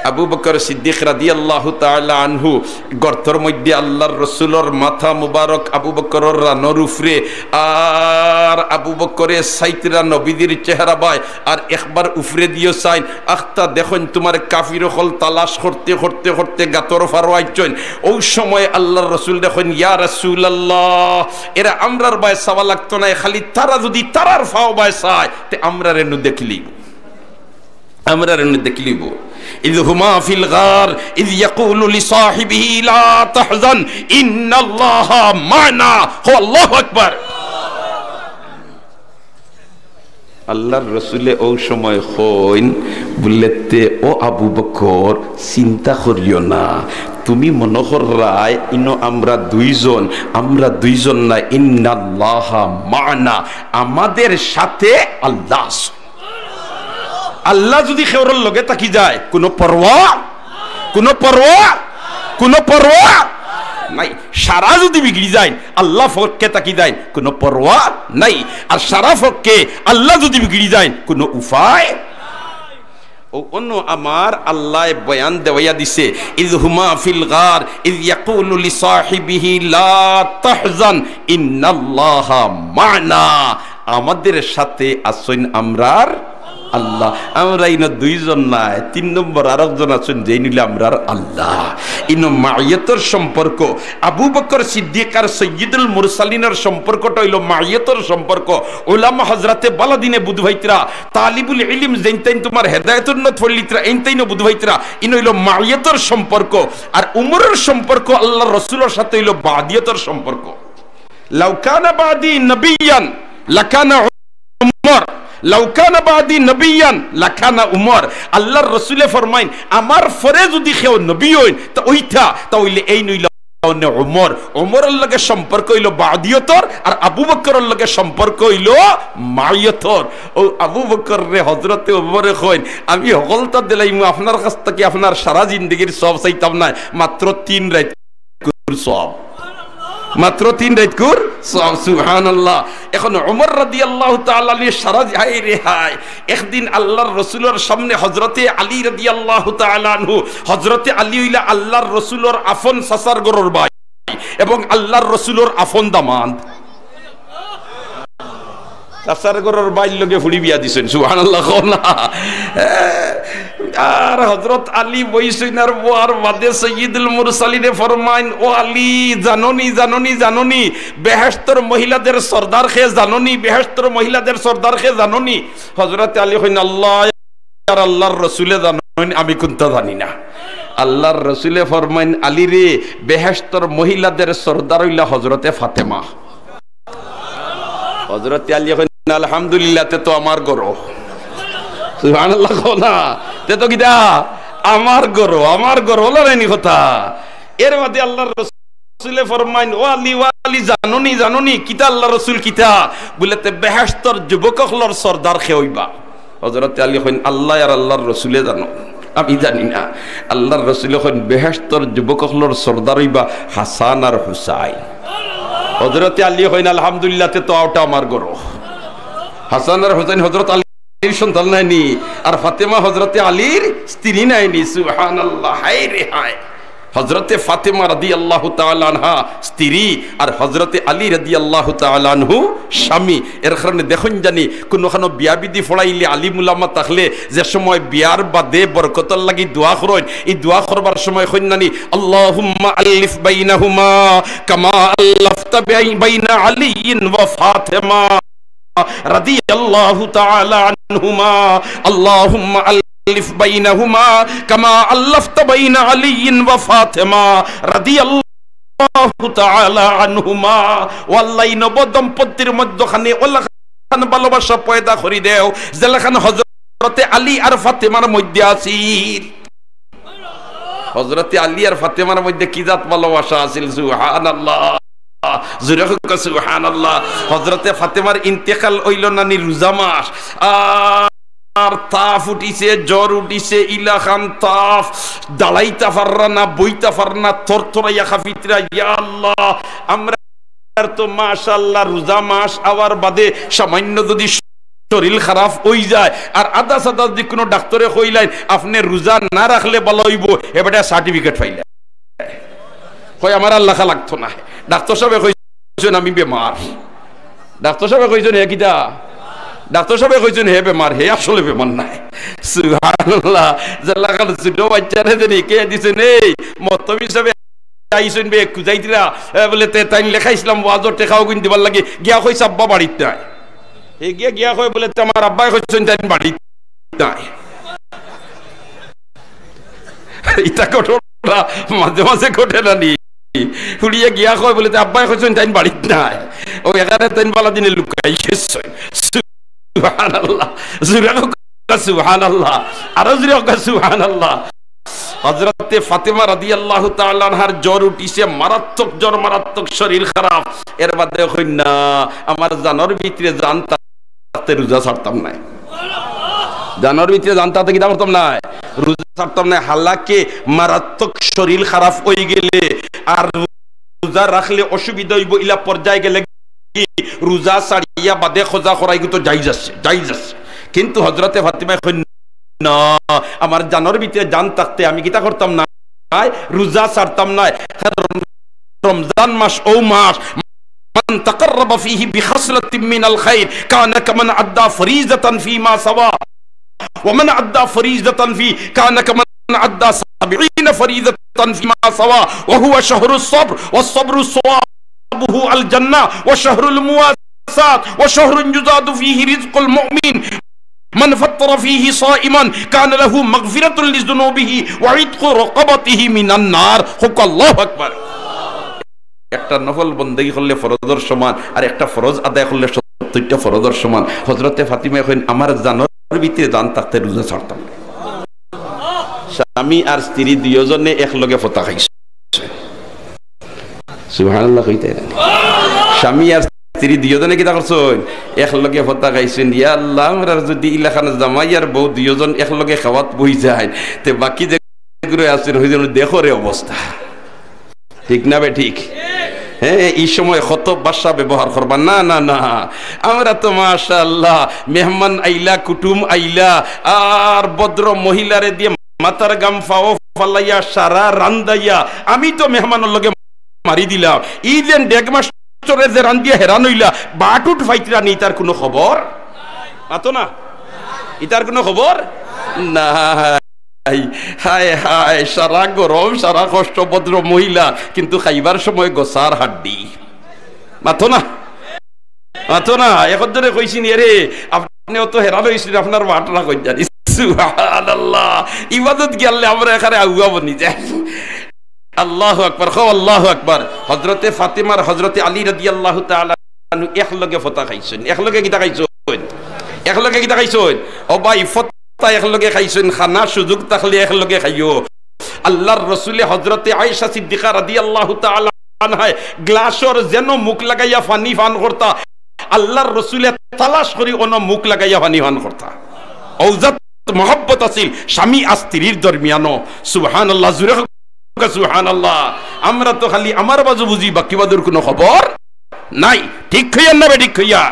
আবু বকর সিদ্দিক রাদিয়াল্লাহু তাআলা আনহু গর্তর মধ্যে আল্লার রসুলর মাথা মুবারক আবু বকরর রানর উপরে, আর আবু বকরে চাইতরা নবীজির চেহারা বায়, আর একবার উপরে দিও চাইন, আখতা দেখইন তুমার কাফির অকল তালাশ করতে করতে করতে গাতর ফারো আইছইন। অউ সময় আল্লার রসুলরে কইন, "ইয়া রাসূলুল্লাহ, এরা আমরার বায় চাওয়া লাগতো নায়, খালি তারা যুদি তারার ফাও বায় চায়, তে আমরারে নু দেখিলিবো।" আমরারে নু দেখিলিবো। إذ هما في الغار إذ يقول لصاحبه لا تحزن إن الله معنا। হো আল্লাহু আকবার। আল্লার রসুলে অউ সময় কইন, বুলে তে, "ও আবু বকর, চিন্তা করিও না, তুমি মনো কররায় ইনো আমরা দুইজন, আমরা দুইজন না, ইন্নাল্লাহা মা'আনা, আমাদের সাথে আল্লাহ আছে।" আল্লাহ যুদি কেউরর লগে থাকি যায়, কুনু পরোয়া, কুনু পরোয়া, কুনু পরোয়া নাই। সারা যুদি বিগড়ি যাইন, আল্লাহ পক্ষে থাকি যাইন, কুনু পরোয়া নাই। আর সারা পক্ষে আল্লাহ যুদি বিগড়ি যাইন, কুনু উপায়। ও অন্য আমার আল্লায় বয়ান দেওয়াইয়া দিছে, "ইয হুমা ফিল গার, ইয ইয়াকুলু লিসাহিবিহি লা তাহজান, ইন্নাল্লাহা মা'না।" আমাদের সাথে আছইন আমরার আল্লাহ। আমরা ইনো দুইজন নায়, তিন নম্বর আরকজন আছইন, যেইন অইলা আমরার আল্লাহ। ইনো মাইয়তর সম্পর্ক। আবু বকর সিদ্দিক আর সৈয়দুল মুরসালিনর সম্পর্কটা অইলো মাইয়তর সম্পর্ক। উলামা হজরাতে বালাদিনে বুধ ভাইতরা, তালিবুল ইলিম যেইনতাইন তুমার হেদায়েতুন নূর পড়লিতরা, এইনতাইনও বুধ ভাইতরা, ইনো অইলো মাইয়তর সম্পর্ক। আর উমরর সম্পর্ক আল্লাহর রসুলর সাথে অইলো বাদিয়তর সম্পর্ক। লাউ কানা বাদি নাবিয়ান লাকানা উমর, লাউ কানা বাদি নাবিয়ান লাকানা উমর। আল্লাহর রসুলে ফরমাইন, আমার পরে যুদি কেউ নবী অইন, তা অইতা, তা অইলে এইন অইলা অনে উমর। উমরর লগে সম্পর্ক অইলো বাদিয়তর, আর আবু বকরর লগে সম্পর্ক অইলো মাইয়তর। ও আবু বকররে হজরতে উমরে কইন, আমি হকলতা দিলাইমু, আপনার কাছ থাকি আপনার সারা জিন্দেগির সওয়াব চাইতাম নায়, মাত্র তিন রাইত কুর সওয়াব। মাত্র তিন রাইতকুর সওয়াব, সুবহানাল্লাহ। এখন ওমর রাদিয়াল্লাহু তাআলা আনহু সারা জি-, হায় রে হায়। একদিন আল্লাহর রসুলর সামনে হজরতে আলী রাদিয়াল্লাহু তাআলা আনহু, হজরতে আলী অইলা আল্লাহর রসুলর আফন চাচার ঘরর ভাই, এবং আল্লাহর রসুলর আফন দামান্দ। চাচার ঘরর ভাইর লগে ফুড়ি বিয়া দিছইন, সুবহানাল্লাহ কও না। আর হজরত আলী বইছইন আর বওয়ার বাদে সৈয়দুল মুরসালিনে ফরমাইন, "ও আলী, জানোনি, জানোনি, জানোনি, বেহেশতর মহিলাদের সর্দার কে জানোনি, বেহেশতর মহিলাদের সর্দার কে জানোনি?" হজরতে আলী কইন, "আল্লাহ আর আল্লাহর রসুলে জানইন, আমি কুন্তা জানি না।" আল্লাহর রসুলে ফরমাইন, "আলী রে, বেহেশতর মহিলাদের সর্দার অইলা হজরতে ফাতেমা।" হজরতে আলী কইন, "আলহামদুলিল্লাহ, তে তো আমার ঘরো।" সুবহানাল্লাহ কও না, তে তো কিতা? আমার ঘরো, আমার ঘরো, অলা নায়নি কথা। এর বাদে আল্লাহর রসুলে ফরমাইন, "ও আলী, ও আলী, জানোনি, জানোনি, কিতা আল্লাহর রসুল কিতা?" বুলে, "তে বেহেশতর যুবক অকলর সর্দার কে অইবা?" হজরতে আলী কইন, "আল্লাহ আর আল্লাহর রসুলে জানো, আমি জানি না।" আল্লাহর রসুলে কইন, "বেহেশতর যুবক অকলর সর্দার অইবা হাসান আর হুসাইন।" হজরতে আলী কইন, "আলহামদুলিল্লাহ, তে তো অউটা আমার ঘরো।" হাসান আর হুসাইন হজরত আলীর সন্তান নায়নি, আর ফাতেমা হজরতে আলীর স্ত্রী নায়নি। সুবহানাল্লাহ, হায় রে হায়। হজরতে ফাতেমা রাদিয়াল্লাহু তাআলা আনহা স্ত্রী, আর হজরতে আলী রাদিয়াল্লাহু তাআলা আনহু স্বামী। এর কারণে দেখইন জানি কুনুখানো বিয়া বিধি ফড়াইলে আলিম উলামা থাকলে যে সময় বিয়ার বাদে বরকতর লাগি দোয়া করইন, ই দোয়া করবার সময় কইন নানি, "আল্লাহুম্মা আল্লিফ বাইনাহুমা কামা আল্লাফতা বাই-, বাইনা আলিয়্যিন ওয়া ফাতেমা রাদিয়াল্লাহু তাআলা আনহুমা, আল্লাহুম্মা আল্লিফ বাইনাহুমা কামা আল্লাফতা বাইনা আলিয়্যিন ওয়া ফাতেমা রাদিয়াল্লাহু তাআলা আনহুমা।" ও আল্লাহ, ই নব দম্পতির মধ্যখানে অলাখান ভালোবাসা পয়দা করি দেও, যেলাখান হজরতে আলী আর ফাতেমার মধ্যে আছিল। হজরতে আলী আর ফাতেমার মধ্যে কি জাত ভালোবাসা আছিল, সুবহানাল্লাহ। জোরে কউক্কা সুবহানাল্লাহ। হজরতে ফাতেমার ইন্তেকাল অইলো নানি রোজা মাস, আর, আর তাপ উঠিছে, জ্বর উঠিছে, ইলাখান তাপ, দাঁড়াইতা পাররা না, বইতা পাররা না, থরথরাইয়া কাঁপিতরা। ইয়া আল্লাহ, আমরার তো মাশাআল্লাহ রোজা মাস আওয়ার বাদে সামান্য যুদি শরীল খারাপ অইযায়, আর আদাস আদাস যুদি কুনু ডাক্তরে কইলাইন, "আপনে রোজা না রাখলে ভালা অইবো", হে বেটায় certificate পাইলা। কয়, "আমার আর লেখা লাগতো না, ডাক্তর সাবে কইছইন আমি বেমার।" ডাক্তর সাবে কইছইন হে কিতা? ডাক্তর সাবে কইছইন হে বেমার, হে আসলে বেমার নায়। সুবহানাল্লাহ। যেলাখান ছোট বাইচ্চারে যে নিকে দিছইন, এই মহতমিন সাবে আইছইন বে, খুজাইতরা, এ, বুলে, "তে তাইন লেখাইছলাম ওয়াজর টেকা অগুইন দিবার লাগি।" গিয়া কইছে, "আব্বা বাড়িত নাই।" হে গিয়া, গিয়া কয় বুলে, "তে আমার আব্বায় কইছইন তাইন বাড়িত নাই।" ইতা ঘটনা মাঝে মাঝে ঘটে নানি? ফুড়িয়ে গিয়া কয় বুলে, "তে আব্বায় কইছইন তাইন বাড়িত নাই।" ও এখানে তাইন বালা দিনে লুকাই গেছইন। সুবহানাল্লাহ। জোরে কউক্কা সুবহানাল্লাহ। আরো জোরে কউক্কা সুবহানাল্লাহ। হজরতে ফাতেমা রাদিয়াল্লাহু তাআলা আনহার জ্বর উঠিছে, মারাত্মক জ্বর, মারাত্মক শরীর খারাপ। এর বাদে কইন না, "আমার জানর ভিতরে জান থাকতে রোজা ছাড়তাম নায়।" জানর ভিতরে জান থাকতে কিতা করতাম নায়? রোজা ছাড়তাম নায়। হালাকে মারাত্মক শরীর খারাপ অইগেলে আর রোজা রাখলে অসুবিধা অইবো, ইলা পর্যায়ে গেলে কি রোজা ছাড়িয়া বাদে কাজা করা ইগু তো জায়েজ আছে, জায়েজ আছে। কিন্তু হযরতে ফাতিমায় কইন, "না, আমার জানর ভিতরে জান থাকতে আমি কিতা করতাম না, রোজা ছাড়তাম না।" কারণ রমজান মাস অউ মাস, من تقرب فيه بخصلة من الخير كان كمن أدى فريضة فيما سواه، ومن أدى فريضة فيه كان كمن أدى سبعين فريضة فيما سواه، وهو شهر الصبر، والصبر ثوابه الجنة، وشهر المواساة، وشهر يزاد فيه رزق المؤمن، من فطر فيه صائما كان له مغفرة لذنوبه وعتق رقبته من النار। কউক্কা আল্লাহু আকবার। একটা নফল বন্দেগী করলে ফরজর সমান, আর একটা ফরজ আদায় করলে সত্তরটা ফরজর সমান। হযরতে ফাতিমায় কইন, "আমার জানর ভিতরে জান থাকতে রোজা ছাড়তাম না।" স্বামী আর স্ত্রী দুইওজনে একলগে ফতা খাইছইন। সুবহানাল্লাহ কইতা নানি? স্বামী আর স্ত্রী দুইওজনে কিতা করছইন? একলগে ফতা খাইছইন। ইয়া আল্লাহ, আমরার যুদি ইলাখান জামাই আর বউ দুইওজন একলগে খাওয়াত বই যায়, তে বাকি যেগুরে আছইন, অউ যেন দেখো রে অবস্থা। ঠিক না বে ঠিক? হ্যাঁ, ই সময় কত ভাষা ব্যবহার করবা। না, না, না, আমরা তো মাশাআল্লাহ, মেহমান আইলা, কুটুম আইলা, আর ভদ্র মহিলারে দিয়া মাথার ঘাম পাও ফালাইয়া, সারা রান্দাইয়া, আমি তো মেহমানর লগে মারি দিলাম। ই যেন ডেগ মাস্টরে যে রান্দিয়া হেরান অইলা, বাটুট ফাইতরা নি, ইতার কুনু খবর? মাতো না? ইতার কুনু খবর? না। হায়, হায়, হায়, সারা গরম, সারা কষ্ট, ভদ্র মহিলা, কিন্তু খাইবার সময় গোসার হাড্ডি। মাতো না, মাতো না। একজনে কইছইন, "এরে, আপনে অত হেরান অইছইন, আপনার বাটরা কই জানি।" সুবহানাল্লাহ। ইবাদত গিয়ালে আমরা এখানে আউয়া বনি যাই। আল্লাহু আকবার, কও আল্লাহু আকবার। হযরতে ফাতেমার হযরতে আলী রাদিয়াল্লাহু তাআলা আনহু একলগে ফতা খাইছইন। একলগে কিতা খাইছইন? একলগে কিতা খাইছইন? ও ভাই, ফতা একলগে খাইছইন, খানা সুযোগ থাকলে একলগে খাইও। আল্লাহর রসুলে হযরতে আয়েশা সিদ্দিকা রাদিয়াল্লাহু তাআলা আনহায় গ্লাসর যেন মুখ লাগাইয়া পানি পান করতা, আল্লাহর রসুলে তালাশ করি অনো মুখ লাগাইয়া পানি পান করতা। অউ জাত মহব্বত আছিল স্বামী আর স্ত্রীর দরমিয়ানো। সুবহানাল্লাহ, জুরে কউক্কা সুবহানাল্লাহ। আমরা তো খালি আমার বাজু বুঝি, বাকি বাজুর কুনু খবর নাই। ঠিক কইয়ার না বে ঠিক কইয়ার?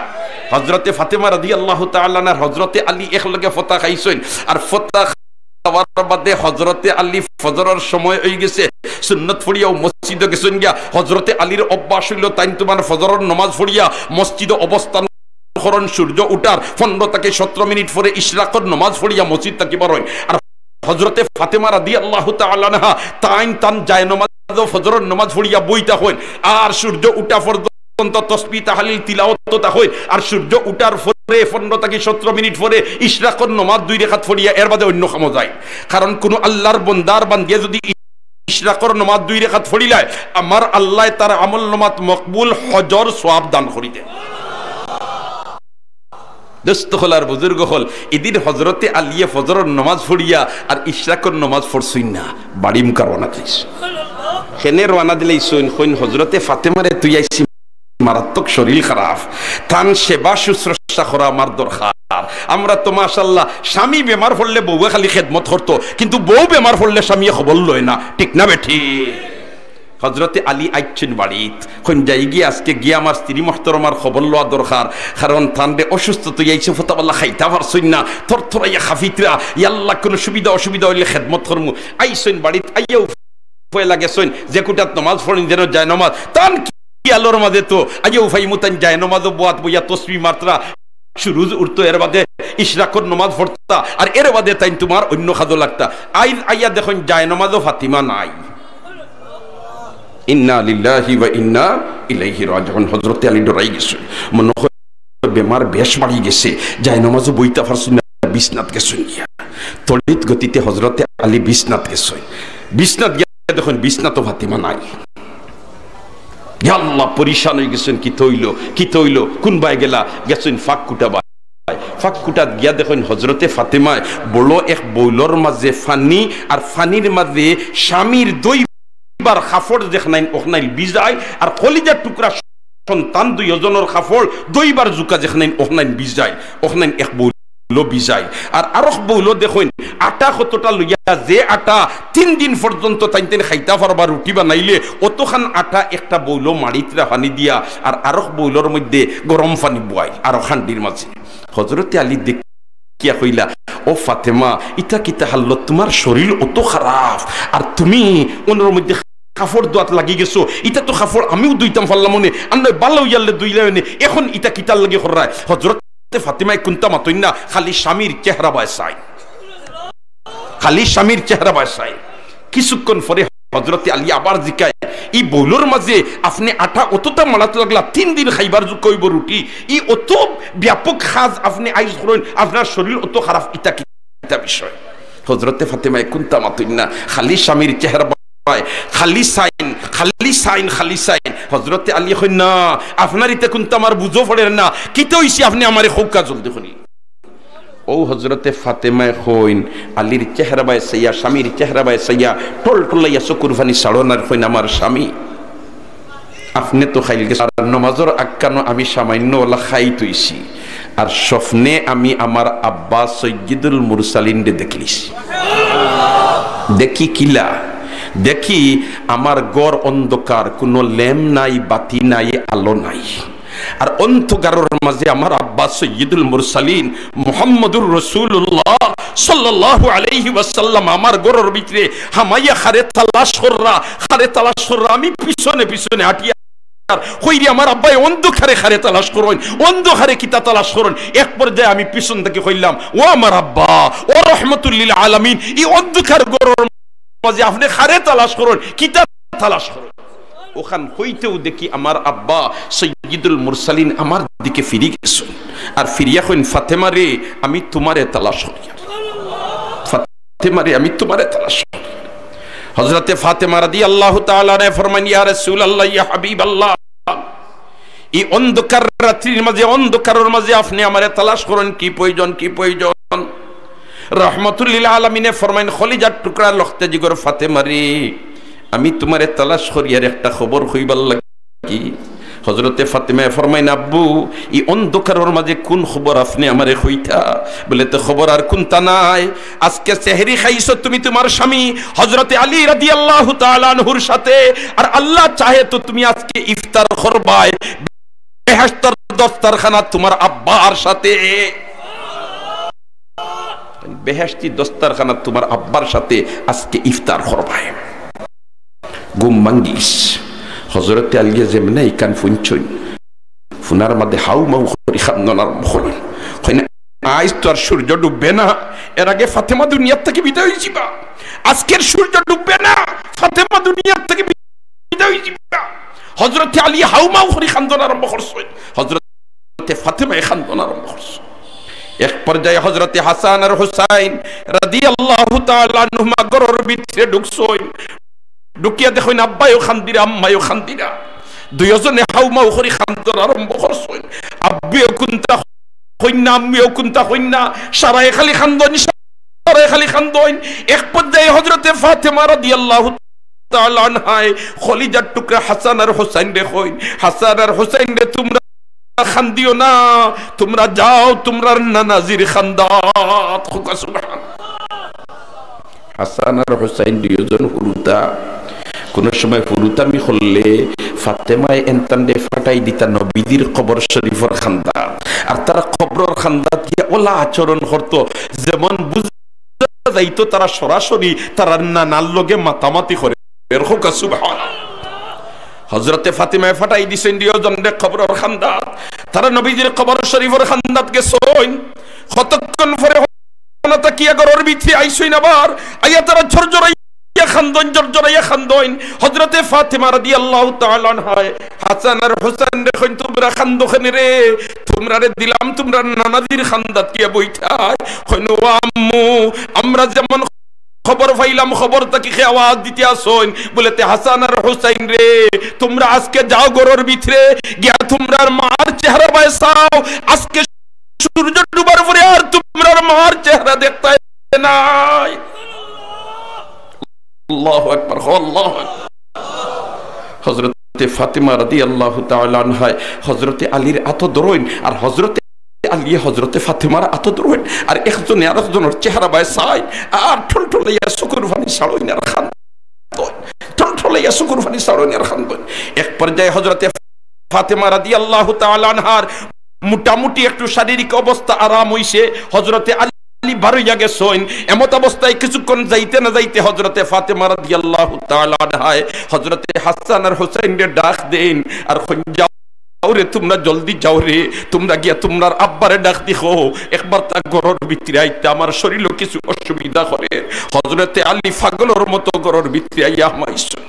হযরতে ফাতেমা রাদিয়াল্লাহু তাআলা আনহার হযরতে আলী একলগে ফতা খাইছইন, আর ফতা খাওয়ার বাদে হযরতে আলী ফজরর সময় অইগেছে, সুন্নত পড়িয়াউ মসজিদো গেছইন গিয়া। হযরতে আলীর অভ্যাস অইলো, তাইন তুমার ফজরর নমাজ পড়িয়া মসজিদো অবস্থান করইন, সূর্য উঠার পনরো থাকি সতরো মিনিট পরে ইশরাকর নমাজ পড়িয়া মসজিদ থাকি বারইন। আর হযরতে ফাতেমা রাদিয়াল্লাহু তাআলা আনহা তাইন তান জায়নমাজো ফজরর নমাজ পড়িয়া বই থাকইন, আর সূর্য উঠা পর্যন্ত তসবিহ তাহলিল তিলাওয়াতো থাকইন, আর সূর্য উঠার পরে পনরো থাকি সতরো মিনিট পরে ইশরাকর নমাজ দুই রেকাত পড়িয়া এর বাদে অইন্য কামো যাইন। কারণ কুনু আল্লাহর বন্দার বান্দিয়ে যুদি ইশরাকর নমাজ দুই রেকাত পড়িলায়, আমার আল্লায় তার আমল নমাত মকবুল হজর সওয়াব দান করি দেইন। দোস্ত অকল আর বুজুর্গ অকল, ইদিন হযরতে আলীয়ে ফজরর নমাজ পড়িয়া আর ইশরাকর নমাজ পড়ছইন না, বাড়ি মুখা রওয়ানা দিলাইছইন। কেনে রওয়ানা দিলাইছইন? কইন, "হযরতে ফাতেমারে থুইয়া আইছি, মারাত্মক শরীল খারাপ, তান সেবা শুশ্রূষা করা আমার দরকার।" আমরা তো মাশাআল্লাহ, স্বামী বেমার পড়লে বউয়ে খালি খেদমত করতো, কিন্তু বউ বেমার পড়লে স্বামীয়ে খবর লয় না, ঠিক না বেঠিক? হযরতে আলী আইছইন বাড়িত, কইন, "যাইগি, আজকে গিয়া আমার স্ত্রী মুহতরমার খবর লওয়া দরকার, কারণ তানরে অসুস্থ থুইয়া আইছি, ফতাবালা খাইতা পারছইন না, থরথরাইয়া কাঁপিতরা, ইয়াল্লা কুনু সুবিধা অসুবিধা অইলে খেদমত করমু।" আইছইন বাড়িত, আইয়াউ পয়লা গেছইন, যে কুটাত নমাজ পড়ইন যেন জায়নমাজ, তান খিয়ালর মাঝে তো আইয়াউ পাইমু তাইন জায়নমাজো বওয়াত বইয়া তসবিহ মারতরা, সূর্য উঠতো এর বাদে ইশরাকর নমাজ পড়তা, আর এর বাদে তাইন তুমার অইন্য কাজো লাগতা। আইজ আইয়া দেখইন জায়নমাজো ফাতিমা নাই। ইন্না লিল্লাহি ওয়া ইন্না ইলাইহি রাজিউন। হযরতে আলী ডরাই গেছইন, মনো কয় বেমার বেশ বাড়ি গেছে, জায়নমাজো বইতা পারছইন না, বিছনাত গেছইন গিয়া। তড়িৎ গতিতে হযরতে আলী বিছনাত গেছইন। বিছনাত গিয়া দেখইন বিছনাতো ফাতিমা নাই। ইয়াল্লা, পরিশান অইগেছইন, কিতা অইলো, কিতা অইলো, কুনবায় গেলা? গেছইন ফাঁক কুটা বায়। ফাঁক কুটাত গিয়া দেখইন হযরতে ফাতিমায় বড় এক বাউলর মাঝে পানি, আর পানির মাঝে স্বামীর দইবার কাপড় যেখানাইন অখানাইন ভিজাইল, আর কলিজার টুকরা সন্তান দুইওজনর কাপড় দইবার জুকা যেখানাইন অখানাইন ভিজাইল, অখানাইন এক বাউল বউলো ভিজাইন। আর আরক বউলো দেখইন, আটা কতটা লইয়া, যে আটা তিন দিন পর্যন্ত তাইন তাইন খাইতা পারবা, রুটি বানাইলে অতখান আটা একটা বউলো মাড়িত রাখানি দিয়া, আর আরক বউলোর মধ্যে গরম পানি বওয়াইন, আরক হান্ডির মাঝে। হজরতে আলী দেখিয়া কইলা, "ও ফাতেমা, ইতা কিতা হাল্লত? তুমার শরীর অত খারাপ, আর তুমি অনর মধ্যে কাপড় ধোয়াত লাগি গেছো। ইতা তো কাপড় আমিও ধুইতাম পারলাম অনে, আর নয় বালা অইয়ারলে ধুইলায় অনে, এখন ইতা কিতার লাগি কররায়?" হজরতে ফাতেমায় কুন্তা মাতইন না, খালি স্বামীর চেহারা বায় চাইন, খালি স্বামীর চেহারা বায় চাইন। কিছুক্ষণ পরে হজরতে আলী আবার জিকায়, "ই বউলোর মাঝে আপনে আটা অতটা মাড়াত লাগলা, তিন দিন খাইবার যোগ্য অইবো রুটি, ই অত ব্যাপক কাজ আপনে আইজ করইন, আপনার শরীর অত খারাপ, ইতা কিতা বিষয়?" হজরতে ফাতেমায় কুন্তা মাতইন না, খালি স্বামীর চেহারা বায়, খালি চাইন, খালি চাইন, খালি চাইন। হজরতে আলী কইন না, "আপনার ইতা কুন্তা আমার বুঝো পড়ের না, কিতা অইছে আপনে আমারে কউক্কা জলদি করি।" অউ হজরতে ফাতেমায় কইন, আলীর চেহারা বায় চাইয়া, স্বামীর চেহারা বায় চাইয়া, টলটলাইয়া চকুর পানি ছাড়ইন আর কইন, "আমার স্বামী, আপনে তো কাইল গেছইন, আর নমাজর আগখানো আমি সামাইন্য অলা খাইত অইছি, আর স্বপ্নে আমি আমার আব্বা সৈয়দুল মুরসালিনরে দেখলিছি।" দেখি কিলা? দেখি আমার ঘর অন্ধকার, কুনু লেম নাই, বাতি নাই, আলো নাই। আর অন্ধকারর মাঝে আমার আব্বা সৈয়দুল মুরসালিন মুহাম্মদুর রাসূলুল্লাহ সাল্লাল্লাহু আলাইহি ওয়াসাল্লাম আমার ঘরর ভিতরে হামাইয়া কারে তালাশ কররা, কারে তালাশ কররা। আমি পিছনে পিছনে আটিয়া কইরি, "আমার আব্বায় অন্ধকারে কারে তালাশ করইন, অন্ধকারে কিতা তালাশ করইন?" এক পর্যায়ে আমি পিছন থাকি কইলাম, "ও আমার আব্বা, ও রহমতুল্লিল আলামিন, ই অন্ধকার ঘরর মাঝে আপনে কারে তালাশ করইন, কিতা তালাশ করইন?" অখান কইতেউ দেখি আমার আব্বা সৈয়দুল মুরসালিন আমার দিকে ফিরি গেছইন, আর ফিরিয়া কইন, "ফাতেমা রে, আমি তুমারে তালাশ করিয়ার।" ফাতেমা রে, আমি তুমারে তালাশ করি। হযরতে ফাতেমা রাদিয়াল্লাহু তাআলা আনহা ফরমাইন, "ইয়া রাসূলুল্লাহ, ইয়া হাবিবাল্লাহ, ই অন্ধকার রাত্রির মাঝে, অন্ধকারর মাঝে আপনে আমারে তালাশ করইন, কি প্রয়োজন, কি প্রয়োজন?" রহমাতুল্লিল আলামিনে ফরমাইন, "কলিজার টুকরা লখতে জিগর ফাতেমা রে, আমি তুমারে তালাশ করিয়ার একটা খবর কইবার লাগি।" হযরতে ফাতেমায় ফরমাইন, "আব্বু, ই অন্ধকারর মাঝে কুন খবর আপনে আমারে কইতা?" বলে, "তে খবর আর কুনতা নাই, আজকে সেহরি খাইছো তুমি তুমার স্বামী হযরতে আলী রাদিয়াল্লাহু তাআলা আনহুর সাথে, আর আল্লাহ চাহে তো তুমি আজকে ইফতার করবায় বেহেশতর দস্তরখানাত তুমার আব্বার সাথে।" বেহেশতি দস্তরখানাত তুমার আব্বার সাথে আজকে ইফতার করবায়। ঘুম ভাঙ্গিছ। হযরতে আলীয়ে যেমনে ইখান হুনছইন, হুনার মাঝে হাউ মাউ করি কান্দন আরম্ভ করইন। কইন, "আইজ তো আর সূর্য ডুববে না, এর আগে ফাতেমা দুনিয়ার থাকি বিদায় অইযিবা। আজকের সূর্য ডুববে না, ফাতেমা দুনিয়ার থাকি বিদায় অইযিবা।" হযরতে আলী হাউ মাউ করি কান্দন আরম্ভ করছইন। হযরতে ফাতেমায় কান্দন আরম্ভ করছইন। এক পর্যায়ে হযরতে হাসান আর হুসাইন রাদিয়াল্লাহু তাআলা আনহুমা ঘরর ভিতরে ঢুকছইন। ঢুকিয়া দেখইন আব্বায়ও কান্দিরা, আম্মায়ও কান্দিরা। দুইওজনে হাউ মাউ করি কান্দন আরম্ভ করছইন। আব্বুয়ও কুনতা কইন না, আম্মুয়ও কুনতা কইন না। সারায় খালি কান্দন, সারায় খালি কান্দন। এক পর্যায়ে হযরতে ফাতেমা রাদিয়াল্লাহু তাআলা আনহায় কলিজার টুকরা হাসান আর হুসাইনরে কইন, "হাসান আর হুসাইনরে, তুমরা কান্দিও না, তুমরা যাও তুমরার নানাজির কান্দাত।" কউক্কা সুবহানাল্লাহ। হাসান আর হুসাইন দুইওজন হুরুতা। কুনু সময় হুরুতামি করলে ফাতেমায় এনতানরে ফাটাই দিতা নবীজির কবর শরীফর কান্দাত। আর তারা কবরর কান্দাত গিয়া অলা আচরণ করতো, যেমন বুঝা যাইতো তারা সরাসরি তারার নানার লগে মাতামাতি করের। কউক্কা সুবহানাল্লাহ। হযরতে ফাতেমায় ফাটাই দিছইন দুইওজনরে কবরর কান্দাত। তারা নবীজির কবর শরীফর কান্দাত গেছইন। কতক্ষণ পরে হনো তাকিয়া ঘরর ভিতরে আইছইন আবার। আইয়া তারা ঝরঝরাইয়া কান্দইন, ঝরঝরাইয়া কান্দইন। হযরতে ফাতেমা রাদিয়াল্লাহু তাআলা আনহায় হাসান আর হুসাইনরে কইন, "তুমরা কান্দো কেনে রে? তুমরারে দিলাম তুমরার নানাজির কান্দাত গিয়া বইতায়।" কইন, "ও আম্মু, আমরা যেমন খবর পাইলাম, কবর থাকি কে আওয়াজ দিতে আছইন, বলে, 'তে হাসান আর হুসাইনরে, তুমরা আজকে যাও ঘরর ভিতরে, গিয়া তুমরার মার চেহারা বায় চাও, আজকে সূর্য ডুবার পরে আর তুমরার মার চেহারা দেখতায় নায়।'" আল্লাহু আকবার, আল্লাহু আকবার। হযরতে ফাতেমা রাদিয়াল্লাহু তাআলা আনহায় হযরতে আলীর আতো ধরইন, আর হযরতে আলী আলিয়ে হজরতে ফাতেমার আতো ধরইন, আর একজনে আরকজনর চেহারা বায় চাইন, আর ঠলঠলাইয়া চকুর পানি ছাড়ইন আর কান্দইন। ঠলঠলাইয়া চকুর পানি ছাড়ইন আর কান্দইন। এক পর্যায়ে হজরতে ফাতেমা রাদিয়াল্লাহু তাআলা আনহার মোটামুটি একটু শারীরিক অবস্থা আরাম অইছে। হজরতে আলী বারইয়া গেছইন। এমত অবস্থায় কিছুক্ষণ যাইতে না যাইতে হজরতে ফাতেমা রাদিয়াল্লাহু তাআলা আনহায় হজরতে হাসান আর হুসাইনরে ডাক দেইন আর কইন, "যাও রে, তুমরা জলদি যাও রে, তুমরা গিয়া তুমরার আব্বারে ডাক দি কও, একবার তা ঘরর ভিতরে আইতা, আমার শরীরও কিছু অসুবিধা করে।" হজরতে আলী পাগলর মতো ঘরর ভিতরে আইয়া হামাইছইন।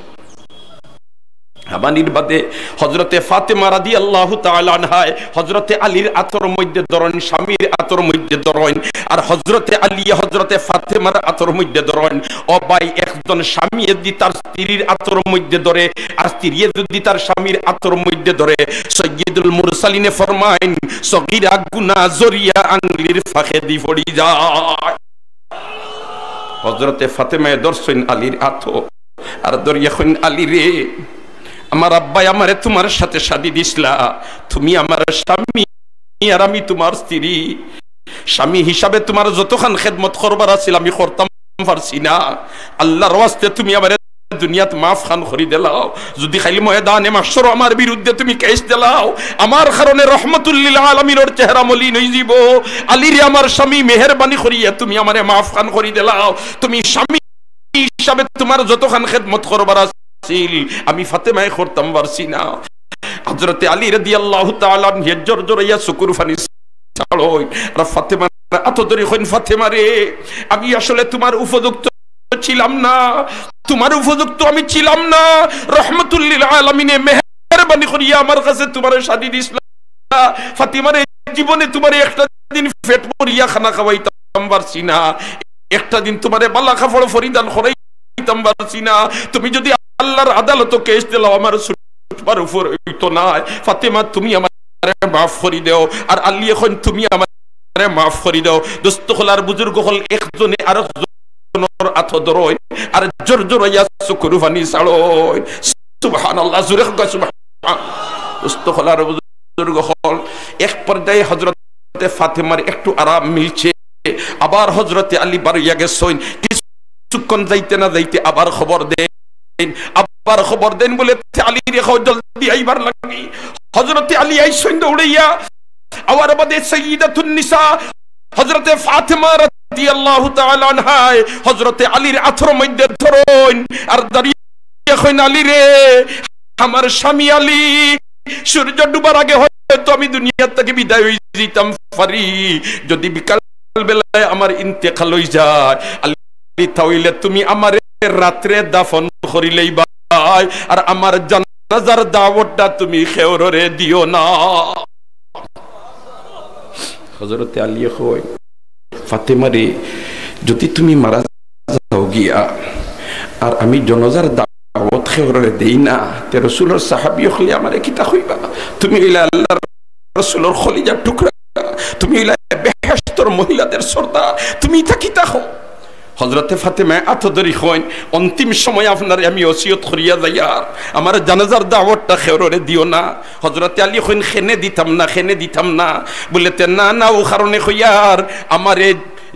হামানির বাদে হজরতে ফাতেমা রাদিয়াল্লাহু তাআলা আনহায় হজরতে আলীর আতর মধ্যে ধরইন, স্বামীর আতর মধ্যে ধরইন, আর হজরতে আলী হজরতে ফাতেমার আতর মধ্যে ধরইন। ও ভাই, একজন স্বামী যদি তার স্ত্রীর আতর মধ্যে ধরে, আর স্ত্রী যদি তার স্বামীর আতর মধ্যে ধরে, সৈয়দুল মুরসালিনে ফরমাইন, সগীরা গুনা জরিয়া আঙ্গুলির ফাঁকে দি পড়ি যায়। হজরতে ফাতেমায় ধরছইন আলীর আতো, আর ধরিয়া কইন, "আলী রে, আমার আব্বায় আমারে তুমার সাথে শাদি দিছলা, তুমি আমার স্বামী আর আমি তুমার স্ত্রী। স্বামী হিসাবে তুমার যতখান খেদমত করবার আছিল আমি করতাম পারছি না। আল্লাহর ওয়াস্তে তুমি আমারে দুনিয়াত মাফ খান করি দিলাও। যদি খালি ময়দানে মাহশরো আমার বিরুদ্ধে তুমি কেস দিলাও, আমার কারণে রহমতুল্লিল আলামিনর চেহারা মলিন অইযিবো। আলী রে আমার স্বামী, মেহেরবানি করিয়া তুমি আমারে মাফ খান করি দিলাও। তুমি স্বামী হিসাবে তুমার যতখান খেদমত করবার আছিল, আমি ফাতেমায় করতাম পারছি না।" হজরতে আলী রাদিয়াল্লাহু তাআলা আনহু জোর জোরাইয়া চকুর পানি ছাড়ইন। আর ফাতেমার আতো ধরি কইন, "ফাতেমা রে, আমি আসলে তুমার উপযুক্ত ছিলাম না, তুমার উপযুক্ত আমি ছিলাম না। রহমতুল্লিল আলামিনে মেহেরবানি করিয়া আমার কাছে তুমারে শাদি দিছলা। ফাতেমা রে, জীবনে তুমারে একটা দিন পেট ভরিয়া খানা খাওয়াইতাম পারছি না, একটা দিন তুমারে বালা কাপড় পরিধান করাইতাম পারছি না। তুমি যদি আল্লাহর আদালতো কেস দিলাও, আমার সুটবার উপর অইতো নায়। ফাতেমা, তুমি আমারে মাফ করি দেও।" আর আলীয়ে কইন, "তুমি আমারে মাফ করি দেও।" দোস্ত অকল আর বুজুর্গ অকল, একজনে আরকজনর আতো ধরইন, আর জোর জোরাইয়া চকুর পানি ছাড়ইন। সুবহানাল্লাহ, জোরে কও সুবহান। দোস্ত অকল আর বুজুর্গ অকল, এক পর্যায়ে হজরতে ফাতেমার একটু আরাম মিলছে, আবার হজরতে আলী বারইয়া গেছইন। কিছুক্ষণ যাইতে না যাইতে আবার খবর দেইন, আবার খবর দেইন, বলে, "আলী রে, কও জলদি আইবার লাগি।" হজরতে আলী আইছইন দৌড়াইয়া। আওয়ার বাদে সাইয়্যিদাতুন নিসা হজরতে ফাতেমা রাদিয়াল্লাহু তাআলা আনহায় হজরতে আলীর আতর মধ্যে ধরইন আর দাঁড়িয়ে কইন, "আলী রে, আমার স্বামী আলী, সূর্য ডুবার আগে হয়তো আমি দুনিয়া থাকি বিদায় অইযিতাম পারি, যদি বিকাল বেলায় আমার ইন্তেকাল অইযায়, আলী, তাইলে তুমি আমারে রাত্রে দাফন করিলাইবায়, আর আমার জানাজার দাওয়াতটা তুমি কেউররে দিও না।" হজরতে আলীয়ে কইন, "ফাতেমা রে, যদি তুমি মারা যাও গিয়া, আর আমি জানাজার দাওয়াত কেউররে দেই না, তে রসুলর সাহাবী অকলে আমারে কিতা কইবা? তুমি অইলা আল্লাহর রসুলর কলিজার টুকরা, তুমি অইলা বেহেশতর মহিলাদের সর্দার, তুমি ইতা কিতা কও?" হজরতে ফাতেমায় আতো ধরি কইন, "অন্তিম সময় আপনারে আমি ওসিয়ত করিয়া যাইয়ার, আমার জানাজার দাওয়াতটা কেউররে দিও না।" হজরতে আলী কইন, "কেনে দিতাম না, কেনে দিতাম না?" বলে, "তে না, না, অউ কারণে কইয়ার, আমারে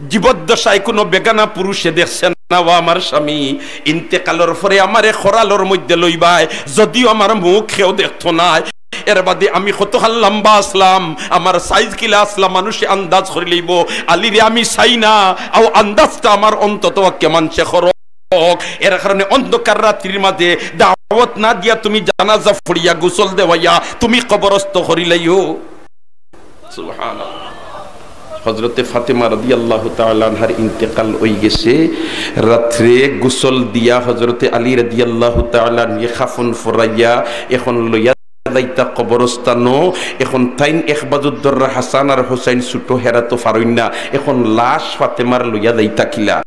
জীবদ্দশায় কুনু বেগানা পুরুষে দেখছে না, ও আমার স্বামী, ইন্তেকালর পরে আমারে খরালর মধ্যে লইবায়, যদিও আমার মুখ কেউ দেখতো নায়। এর বাদে আমি কতখান লম্বা আছলাম, আমার সাইজ কিলা আছলাম, মানুষে আন্দাজ করিলাইবো। আলীরে আমি চাই না, অউ আন্দাজটা আমার অন্তত পক্ষে মানষে করউক। এর কারণে অন্ধকার রাত্রির মাঝে দাওয়াত না দিয়া তুমি জানাজা পড়িয়া গোসল দেওয়াইয়া তুমি কবরস্থ করিলাইও।" সুবহানাল্লাহ। হজরতে ফাতেমা রাদিয়াল্লাহু তাআলা আনহার ইন্তেকাল অইগেছে। রাত্রে গোসল দিয়া হজরতে আলী রাদিয়াল্লাহু তাআলা আনহুরে কাফন পরাইয়া এখন লইয়া যাইতা কবরস্থানো। এখন তাইন এক বাজুর ধররা, হাসান আর হুসাইন ছুটো, হেরা তো পারইন না। এখন লাশ ফাতেমার লইয়া যাইতা কিলা?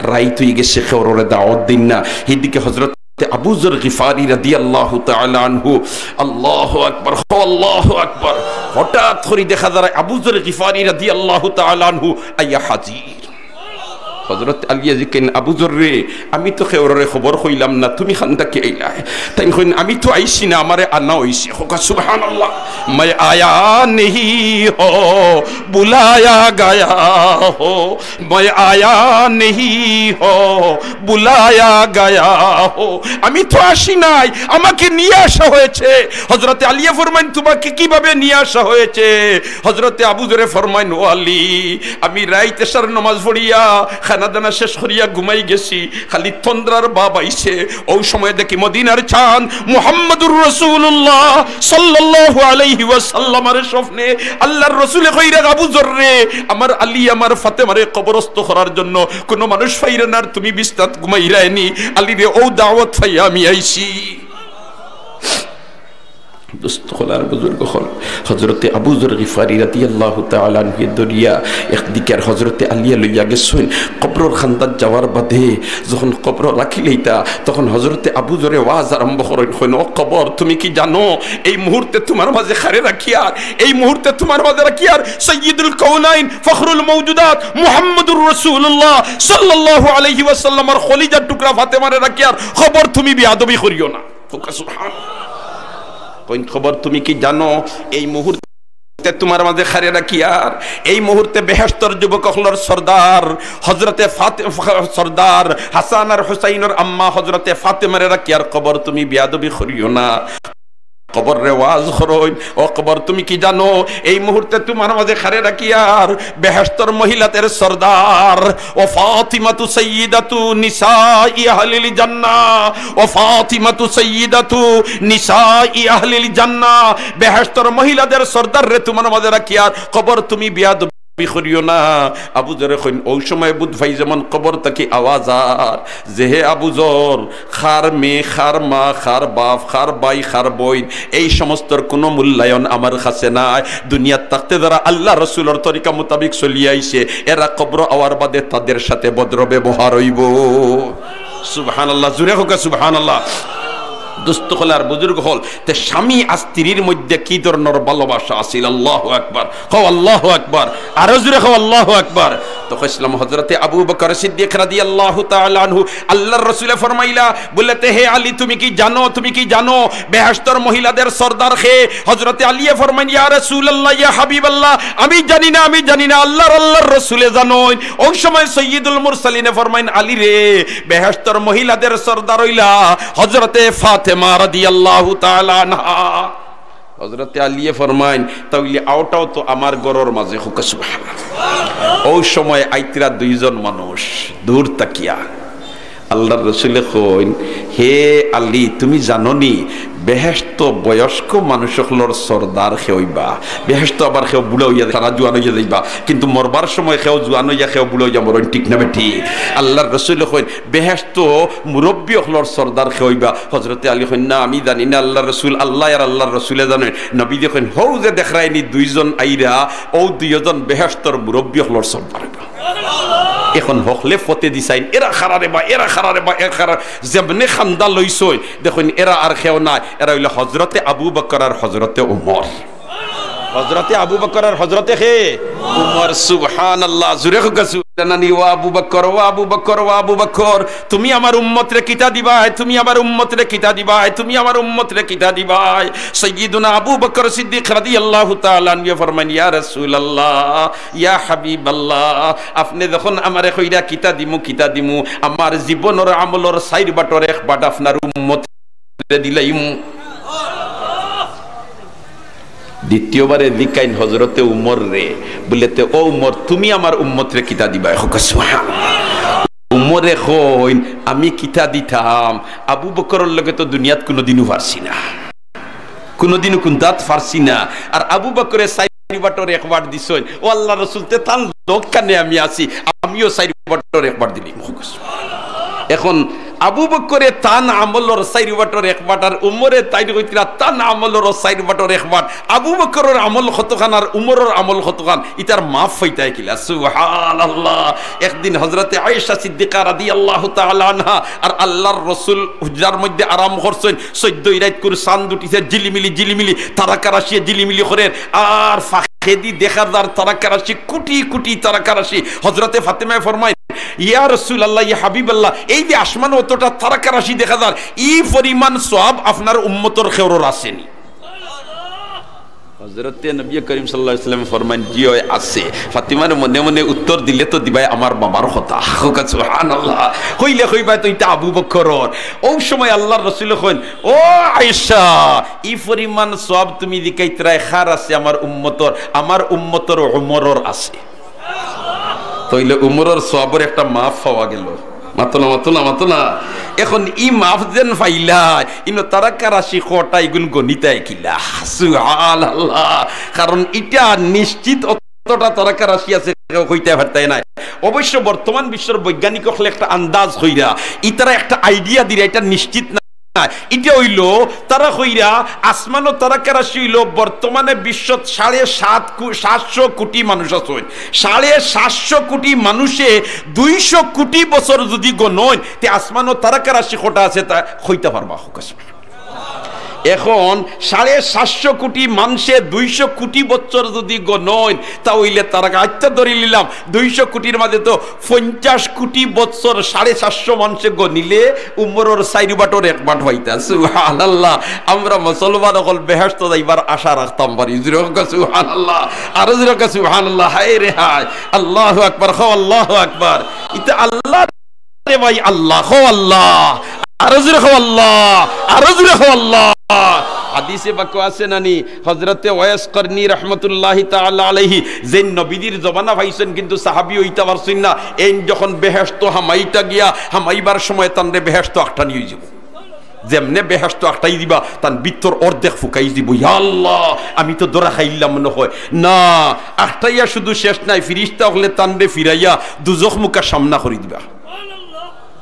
রাইত অইগেছে, কেউররে দাওয়াত দেইন না। হিদিকে হজরতে আবু যর গিফারি রাদিয়াল্লাহু তাআলা আনহু, আল্লাহু আকবার, হো আল্লাহু আকবার, হঠাৎ করি দেখা যায় আবু যর গিফারি রাদিয়াল্লাহু তাআলা আনহু আইয়া হাজির। হযরতে আলিয়ে জিকাইন, "আবু যর রে, আমি তো কেউররে খবর কইলাম না, তুমি কান থাকি আইলায়?" তাইন কইন, "আমি তো আইছি না, আমারে আনা অইছে।" কউক্কা সুবহানাল্লাহ। "মে আয়া নেহি হো, বুলায়া গায়া হো, মে আয়া নেহি হো, বুলায়া গায়া হো।" আমি তো আসি নাই, আমাকে নিয়ে আসা হয়েছে। হযরতে আলিয়ে ফরমাইন, "তোমাকে কিভাবে নিয়ে আসা হয়েছে?" হযরতে আবু যরে ফরমাইন, "ও আলী, আমি রাইত এশার নমাজ পড়িয়া, খানা দানা শেষ করিয়া ঘুমাই গেছি, খালি তন্দ্রার ভাব আইছে। অউ সময় দেখি মদিনার চান মুহাম্মাদুর রাসূলুল্লাহ সাল্লাল্লাহু আলাইহি ওয়াসাল্লামর স্বপ্নে আল্লাহর রাসূলে কইরা, 'আবু যর রে, আমার আলী, আমার ফাতেমারে কবরস্থ করার জন্য কুনু মানুষ পাইরা না, আর তুমি বিছনাত ঘুমাইরায়নি। আলী রে, অউ দাওয়াত পাইয়া আমি আইছি।'" দোস্ত অকল আর বুজুর্গ অকল, হযরতে আবু যর গিফারি রাদিয়াল্লাহু তাআলা আনহুয়ে ধরিয়া একদিকে আর হযরতে আলিয়ে লইয়া গেছইন। কবরর কান্দাত যাওয়ার বাদে যখন কবরো রাখিলাইতা, তখন হযরতে আবু যরে ওয়াজ আরম্ভ করইন, কইন, "ও কবর, তুমি কি জানো এই মুহূর্তে তুমার মাঝে কারে রাখিয়ার, এই মুহূর্তে তুমার মাঝে রাখিয়ার সাইয়্যিদুল কাউনাইন, ফখরুল মওজুদাত, মুহাম্মাদুর রাসূলুল্লাহ সাল্লাল্লাহু আলাইহি ওয়াসাল্লামর কলিজার টুকরা ফাতেমারে রাখিয়ার, কবর তুমি বেয়াদবি করিও না।" কউক্কা সুবহানাল্লাহ। কইন, "কবর, তুমি কি জানো এই মুহূর্তে তুমার মাঝে কারে রাখিয়ার, এই মুহূর্তে বেহেশতর যুবক অকলর সর্দার হযরতে ফাতে-, সর্দার হাসান আর হুসাইনর আম্মা হযরতে ফাতেমারে রাখিয়ার, কবর তুমি বেয়াদবি করিও না।" কবররে ওয়াজ করইন, "ও কবর, তুমি কি জানো এই মুহূর্তে তুমার মাঝে কারে রাখিয়ার, বেহেশতর মহিলাদের সর্দার, ও ফাতিমাতু সাইয়্যিদাতু নিসাই আহলিল জান্নাহ, ও ফাতিমাতু সাইয়্যিদাতু নিসাই আহলিল জান্নাহ, বেহেশতর মহিলাদের সর্দার রে তুমার মাঝে রাখিয়ার, কবর তুমি বেয়াদবি করিও না।" আবু যরে কইন, অউ সময় বুধ ভাই যেমন কবর থাকি আওয়াজ আর যে, "হে আবু যর, কার মেয়ে, কার মা, কার বাপ, কার ভাই, কার বইন, এই সমস্তর কুনু মূল্যায়ন আমার কাছে নাই। দুনিয়াত থাকতে যারা আল্লাহ রসুলর তরিকা মোতাবিক চলিয়া আইছে, এরা কবর আওয়ার বাদে তাদের সাথে ভদ্র ব্যবহার অইবো।" সুবহানাল্লাহ, জুরে কউক্কা সুবহানাল্লাহ। দোস্ত অকল আর বুজুর্গ অকল, তে স্বামী আর স্ত্রীর মধ্যে কি ধরনর ভালোবাসা আছিল? আল্লাহু আকবার, কও আল্লাহু আকবার, আরো জুরে কও আল্লাহু আকবার। তো কইছিলাম হযরতে আবু বকর সিদ্দিক রাদিয়াল্লাহু তাআলা আনহু, আল্লাহর রসুলে ফরমাইলা, বলে, "তে হে আলী, তুমি কি জানো, তুমি কি জানো বেহেশতর মহিলাদের সর্দার কে?" হযরতে আলীয়ে ফরমাইন, "ইয়া রাসূলুল্লাহ, ইয়া হাবিবাল্লাহ, আমি জানি না, আমি জানি না, আল্লাহর, আল্লাহর রসুলে জানইন।" অউ সময় সাইয়্যিদুল মুরসালিনে ফরমাইন, "আলী রে, বেহেশতর মহিলাদের সর্দার অইলা হযরতে ফাতেমা রাদিয়াল্লাহু তাআলা আনহা।" হযরতে আলীয়ে ফরমাইন, "তাইলে আওটাও তো আমার ঘরর মাঝে।" কউক্কা সুবহানাল্লাহ। অউ সময় আইতরা দুইজন মানুষ দূর থাকিয়া। আল্লাহর রসুলে কইন, "হে আলী, তুমি জানো নি বেহেশতো বয়স্ক মানুষ অকলর সর্দার কে অইবা?" বেহেশতো আবার কেউ বুড়া অইয়া, তারা জুয়ান অইয়া যাইবা, কিন্তু মরবার সময় কেউ জুয়ান অইয়া, কেউ বুড়া অইয়া মরইন, ঠিক না বেঠিক? আল্লাহর রসুলে কইন, "বেহেশতো মুরব্বী অকলর সর্দার কে অইবা?" হযরতে আলী কইন, "না, আমি জানি না আল্লাহর রসুল, আল্লাহ আর আল্লাহর রসুলে জানইন।" নবীজি কইন, "হউ যে দেখরায়নি দুইজন আইরা, অউ দুইজন বেহেশতর মুরব্বী অকলর সর্দার অইবা।" এখন হকলে ফতে দিছইন, "এরা কারা রে বা, এরা কারা রে বা, এরা কারা?" যেমনে কান্দা লইছইন, দেখইন এরা আর কেউ নায়, এরা অইলা হযরতে আবু বকর আর হযরতে উমর। হযরতে আবু বকর আর হযরতে কে? উমর। সুবহানাল্লাহ, জুরে কউক্কা সুবহানাল্লাহ। "ও আবু বকর, ও আবু বকর, ও আবু বকর, তুমি আমার উম্মতরে কিতা দিবায়, তুমি আমার উম্মতরে কিতা দিবায়, তুমি আমার উম্মতরে কিতা দিবায়?" সাইয়্যিদুনা আবু বকর সিদ্দিক রাদিয়াল্লাহু তাআলা আনহু ফরমাইন, "ইয়া রাসূলুল্লাহ, ইয়া হাবিবাল্লাহ, আপনে যখন আমারে কইরা কিতা দিমু, কিতা দিমু, আমার জীবনর আমলর চাইর বাটর এক বাট আপনার উম্মতরে দিলাইমু।" দ্বিতীয়বারে জিকাইন হযরতে উমররে, বলে, "তে ও উমর, তুমি আমার উম্মতরে কিতা দিবায়?" কউক্কা সুবহানাল্লাহ। উমরে কইন, "আমি কিতা দিতাম? আবু বকরর লগে তো দুনিয়াত কুনুদিনও পারছি না, কুনুদিনও কুন্দাত পারছি না। আর আবু বকরে চাইর বাটর এক বাট দিছইন। ও আল্লাহর রসুল, তে তান লগ কানে আমি আছি, আমিও চাইর বাটর এক বাট দিলিমু।" এখন আবু বকরে তান আমলর চাইর বাটর এক বাট, আর উমরে তাইন কইতরা তান আমলর চাইর বাটর এক বাট। আবু বকরর আমল কতখান আর উমরর আমল কতখান, ইতার মাপ পাইতায় কিলা? সুবহানাল্লাহ। একদিন হযরতে আয়েশা সিদ্দিকা রাদিয়াল্লাহু তাআলা আনহা আর আল্লাহর রসুল হুজরার মধ্যে আরাম করছইন, চৈদ্দই রাইত কুর চান্দ উঠিছে, ঝিলিমিলি ঝিলিমিলি তারকা রাশিয়ে ঝিলিমিলি করের, আর ফাঁকেদি দেখা যার তারকা রাশি, কুটি কুটি তারকা রাশি। হযরতে ফাতেমায় ফরমাইন, ইয়া রাসূলুল্লাহ, ইয়া হাবিবাল্লাহ, এই যে আসমানো অতটা তারকা রাশি দেখা যার, ই পরিমাণ সওয়াব আপনার উম্মতর কেউরর আছেনি? হযরতে নবী করিম সাল্লাল্লাহু আলাইহি ওয়াসাল্লাম ফরমাইন, "জি অয়, আছে।" ফাতিমার মনে মনে উত্তর দিলে তো দিবায় আমার বাবার কথা। কউক্কা সুবহানাল্লাহ। কইলে কইবায় তো ইটা আবু বকরর। অউ সময় আল্লাহর রসুলে কইন, "ও আয়েশা, ই পরিমাণ সওয়াব তুমি জিকাইতরায় কার আছে আমার উম্মতর? আমার উম্মতর উমরর আছে।" তাইলে উমরর সওয়াবর একটা মাফ পাওয়া গেল। মাতো না, মাতো না, মাতো না। এখন ই মাফ যেন পাইলা, ইনো তারকা রাশি কয়টা, ইগুন গনিতায় কিলা? সুবহানাল্লাহ। কারণ ইটা নিশ্চিত অতটা তারকা রাশি আছে, কেউ কইতায় পারতায় নায়। অবশ্য বর্তমান বিশ্বর বৈজ্ঞানিক অকলে একটা আন্দাজ কইরা, ইতারা একটা idea দিরা, ইটা নিশ্চিত না। ইটা অইলো, তারা কইরা, আসমানো তারকা রাশি অইলো, বর্তমানে বিশ্বত সাড়ে সাত কো-, সাতশো কোটি মানুষ আছইন। সাড়ে সাতশো কোটি মানুষে দুইশো কোটি বছর যুদি গনইন, তে আসমানো তারকা রাশি কয়টা আছে তা কইতা পারবা? কউক্কা সুবহানাল্লাহ। এখন সাড়ে সাতশো কোটি মানষে দুইশো কোটি বছর যুদি গনইন, তা অইলে তারা আচ্ছা ধরি নিলাম, দুইশো কোটির মাঝে তো পঞ্চাশ কোটি বছর সাড়ে সাতশো মানষে গনিলে উমরর চাইর বাটর এক বাট পাইতা। সুবহানাল্লাহ। আমরা মুসলমান অকল বেহেশত যাইবার আশা রাখতাম পারি। জোরে কউক্কা সুবহানাল্লাহ। আরো জোরে কউক্কা সুবহানাল্লাহ। হায় রে হায়। আল্লাহু আকবার। কও আল্লাহু আকবার। ইতা আল্লাহ রে ভাই, আল্লাহ। কও আল্লাহ। আরো জোরে কও আল্লাহ। আরো জোরে কও আল্লাহ। হাদিসে পাকো আছে নানি? হযরতে ওয়েস করনী রহমতুল্লাহি তাআলা আলাইহি, যেইন নবীজির জমানা পাইছইন কিন্তু সাহাবী অইতা পারছইন না, এইন যখন বেহেশতো হামাইতা গিয়া, হামাইবার সময় তানরে বেহেশতো আটকানি অইযিবো। যেমনে বেহেশতো আটকাই দিবা, তান ভিতর অর্ধেক ফুকাই দিবো। ইয়া আল্লাহ, আমি তো ধরা খাইলাম মনে হয়। না, আটকাইয়া শুধু শেষ নায়, ফিরিস্তা অকলে তানরে ফিরাইয়া দুজখ মুখা সামনা করি দিবা।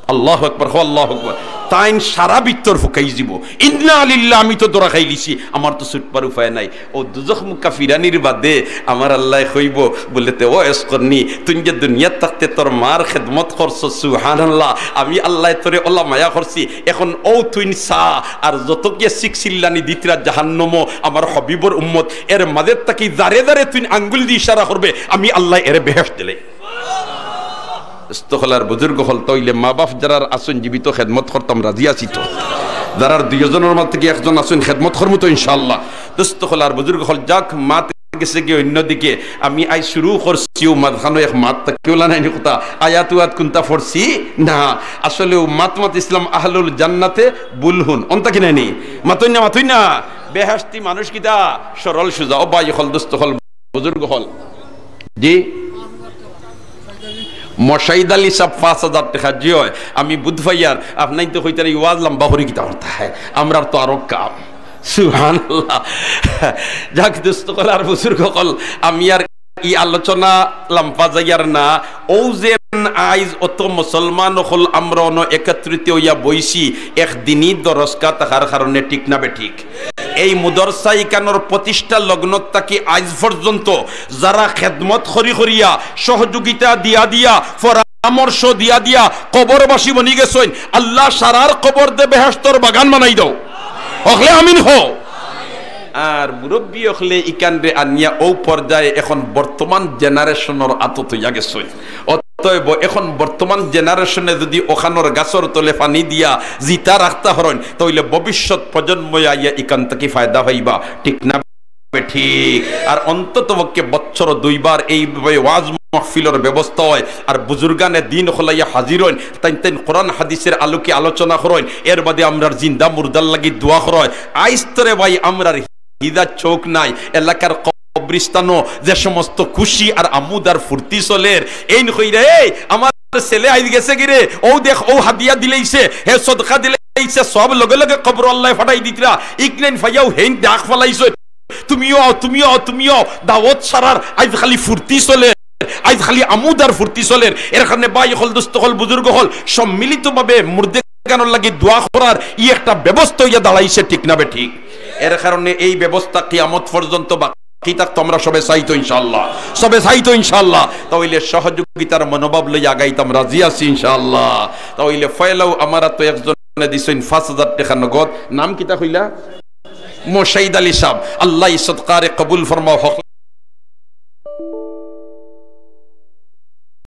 আল্লাহু আকবার, কও আল্লাহু আকবার। তাইন সারা ভিতর ফুকাই দিবো। ইন্না লিল্লাহ, আমি তো ধরা খাইলিছি, আমার তো ছুটবার উপায় নাই। অউ দুজখ মুখা ফিরানির বাদে আমার আল্লায় কইবো, বুলে, "তে ওয়েস করনী, তুইন যে দুনিয়াত থাকতে তোর মার খেদমত করছস, সুবহানাল্লাহ, আমি আল্লায় তোরে অলা মায়া করছি, এখন অউ তুইন চা, আর যত গিয়া চিক চিল্লানি দিতরা জাহান্নমো, আমার হাবিবর উম্মত, এর মাঝে থাকি যারে যারে তুইন আঙ্গুল দি ইশারা করবে, আমি আল্লায় এরে বেহেশত দিলে।" দোস্ত অকল আর বুজুর্গ অকল, তা অইলে মা বাপ যারার আছইন জীবিত, খেদমত করতাম রাজি আছি তো। যারার দুইজনর মাঝে থাকি একজন আছইন, খেদমত করমু তো ইনশাআল্লাহ। দোস্ত অকল আর বুজুর্গ অকল, যাক, মাত গেছে গিয়া অইন্যদিকে। আমি আইজ শুরু করছি, অউ মাঝখানো এক মাত থাকি অলা নায়নি কথা, আয়াত উয়াত কুন্তা পড়ছি না। আসলে অউ মাত মাত ইসলাম আহলুল জান্নাতে বুলহুন, অন্তা কিনা নি? মাতইন না, মাতইন না। বেহেশতি মানুষ কিতা সরল সুজা। ও ভাই অকল, দোস্ত অকল, বুজুর্গ অকল। জি? মশাইদ আলী সাব পাঁচ হাজার টেকা। জি অয়, আমি বুধ ভাইয়ার, আপনাইন তো কইতারা ই ওয়াজ লম্বা করি কিতা করতা অয়, আমরার তো আরো কাম। সুবহানাল্লাহ। যাক, দোস্ত অকল আর বুজুর্গ অকল, আমি আর ই আলোচনা লম্বা যাইয়ার না। অউ যে আইজ অত মুসলমান অকল আমরা অনো একত্রিত অইয়া বইছি, এক দিনই দরসগাহ থাকার কারণে, ঠিক না বেঠিক? এই মুদরসা ইখানর প্রতিষ্ঠা লগ্ন থাকি আইজ পর্যন্ত যারা খেদমত করি করিয়া, সহযোগিতা দিয়া দিয়া, পরামর্শ দিয়া দিয়া কবরবাসী বনি গেছইন, আল্লাহ সারার কবররে বেহেশতর বাগান বানাই দেও। অকলে আমিন কও। আর মুরব্বি অকলে ইখানরে আনিয়া অউ পর্যায়ে এখন বর্তমান জেনারেশনর আতত অইয়া গেছইন। অতএব এখন বর্তমান জেনারেশনে যুদি অখানর গাছর তলে পানি দিয়া জিতা রাখতা পারইন, তা অইলে ভবিষ্যৎ প্রজন্ময় আইয়া ইখান থাকি ফায়দা পাইবা, ঠিক না বেঠিক? আর অন্তত পক্ষে বছরো দুইবার এইভাবে ওয়াজ মাহফিলর ব্যবস্থা অয়, আর বুজুর্গানে দিন অকল আইয়া হাজির অইন, তাইন তাইন কোরআন হাদিসের আলোকে আলোচনা করইন, এর বাদে আমরার জিন্দা মুর্দার লাগি দোয়া করইন। আইজ তো রে ভাই আমরার হিজার চউখ নাই, এলাকার কবরিস্তানো যে সমস্ত খুশি আর আমোদ আর ফুর্তি চলের, এইন কইরা, "এই, আমার ছেলে আইজ গেছে গি রে, অউ দেখ, অউ হাদিয়া দিলাইছে, হে সদকা দিলাইছে, সব লগে লগে কবরো আল্লায় ফাটাই দিতরা, ইকনাইন ফাইয়াউ হেইন ডাক ফালাইছে, তুমিও আও, তুমিও আও, তুমিও আও।" দাওয়াত সারার আইজ খালি ফুর্তি চলের, আইজ খালি আমোদ আর ফুর্তি চলের। এর কারণে ভাই অকল, দোস্ত অকল, বুজুর্গ অকল, সম্মিলিতভাবে মুর্দেগানর লাগি দোয়া করার ই একটা ব্যবস্থা অইয়া দাঁড়াইছে, ঠিক না বেঠিক? এর কারণে এই ব্যবস্থা কিয়ামত পর্যন্ত বাকি থাকতো, আমরা সবে চাইতো ইনশাআল্লাহ, সবে চাইতো ইনশাআল্লাহ। তা অইলে সহযোগিতার মনোভাব লইয়া আগাইতাম, রাজি আছি ইনশাআল্লাহ। তা অইলে পয়লাউ আমারা তো একজনে দিছইন পাঁচ হাজার টেকা নগদ, নাম কিতা কইলা? মোশাইদ আলী সাব, আল্লাহ ই সদকারে কবুল ফরমাও, হক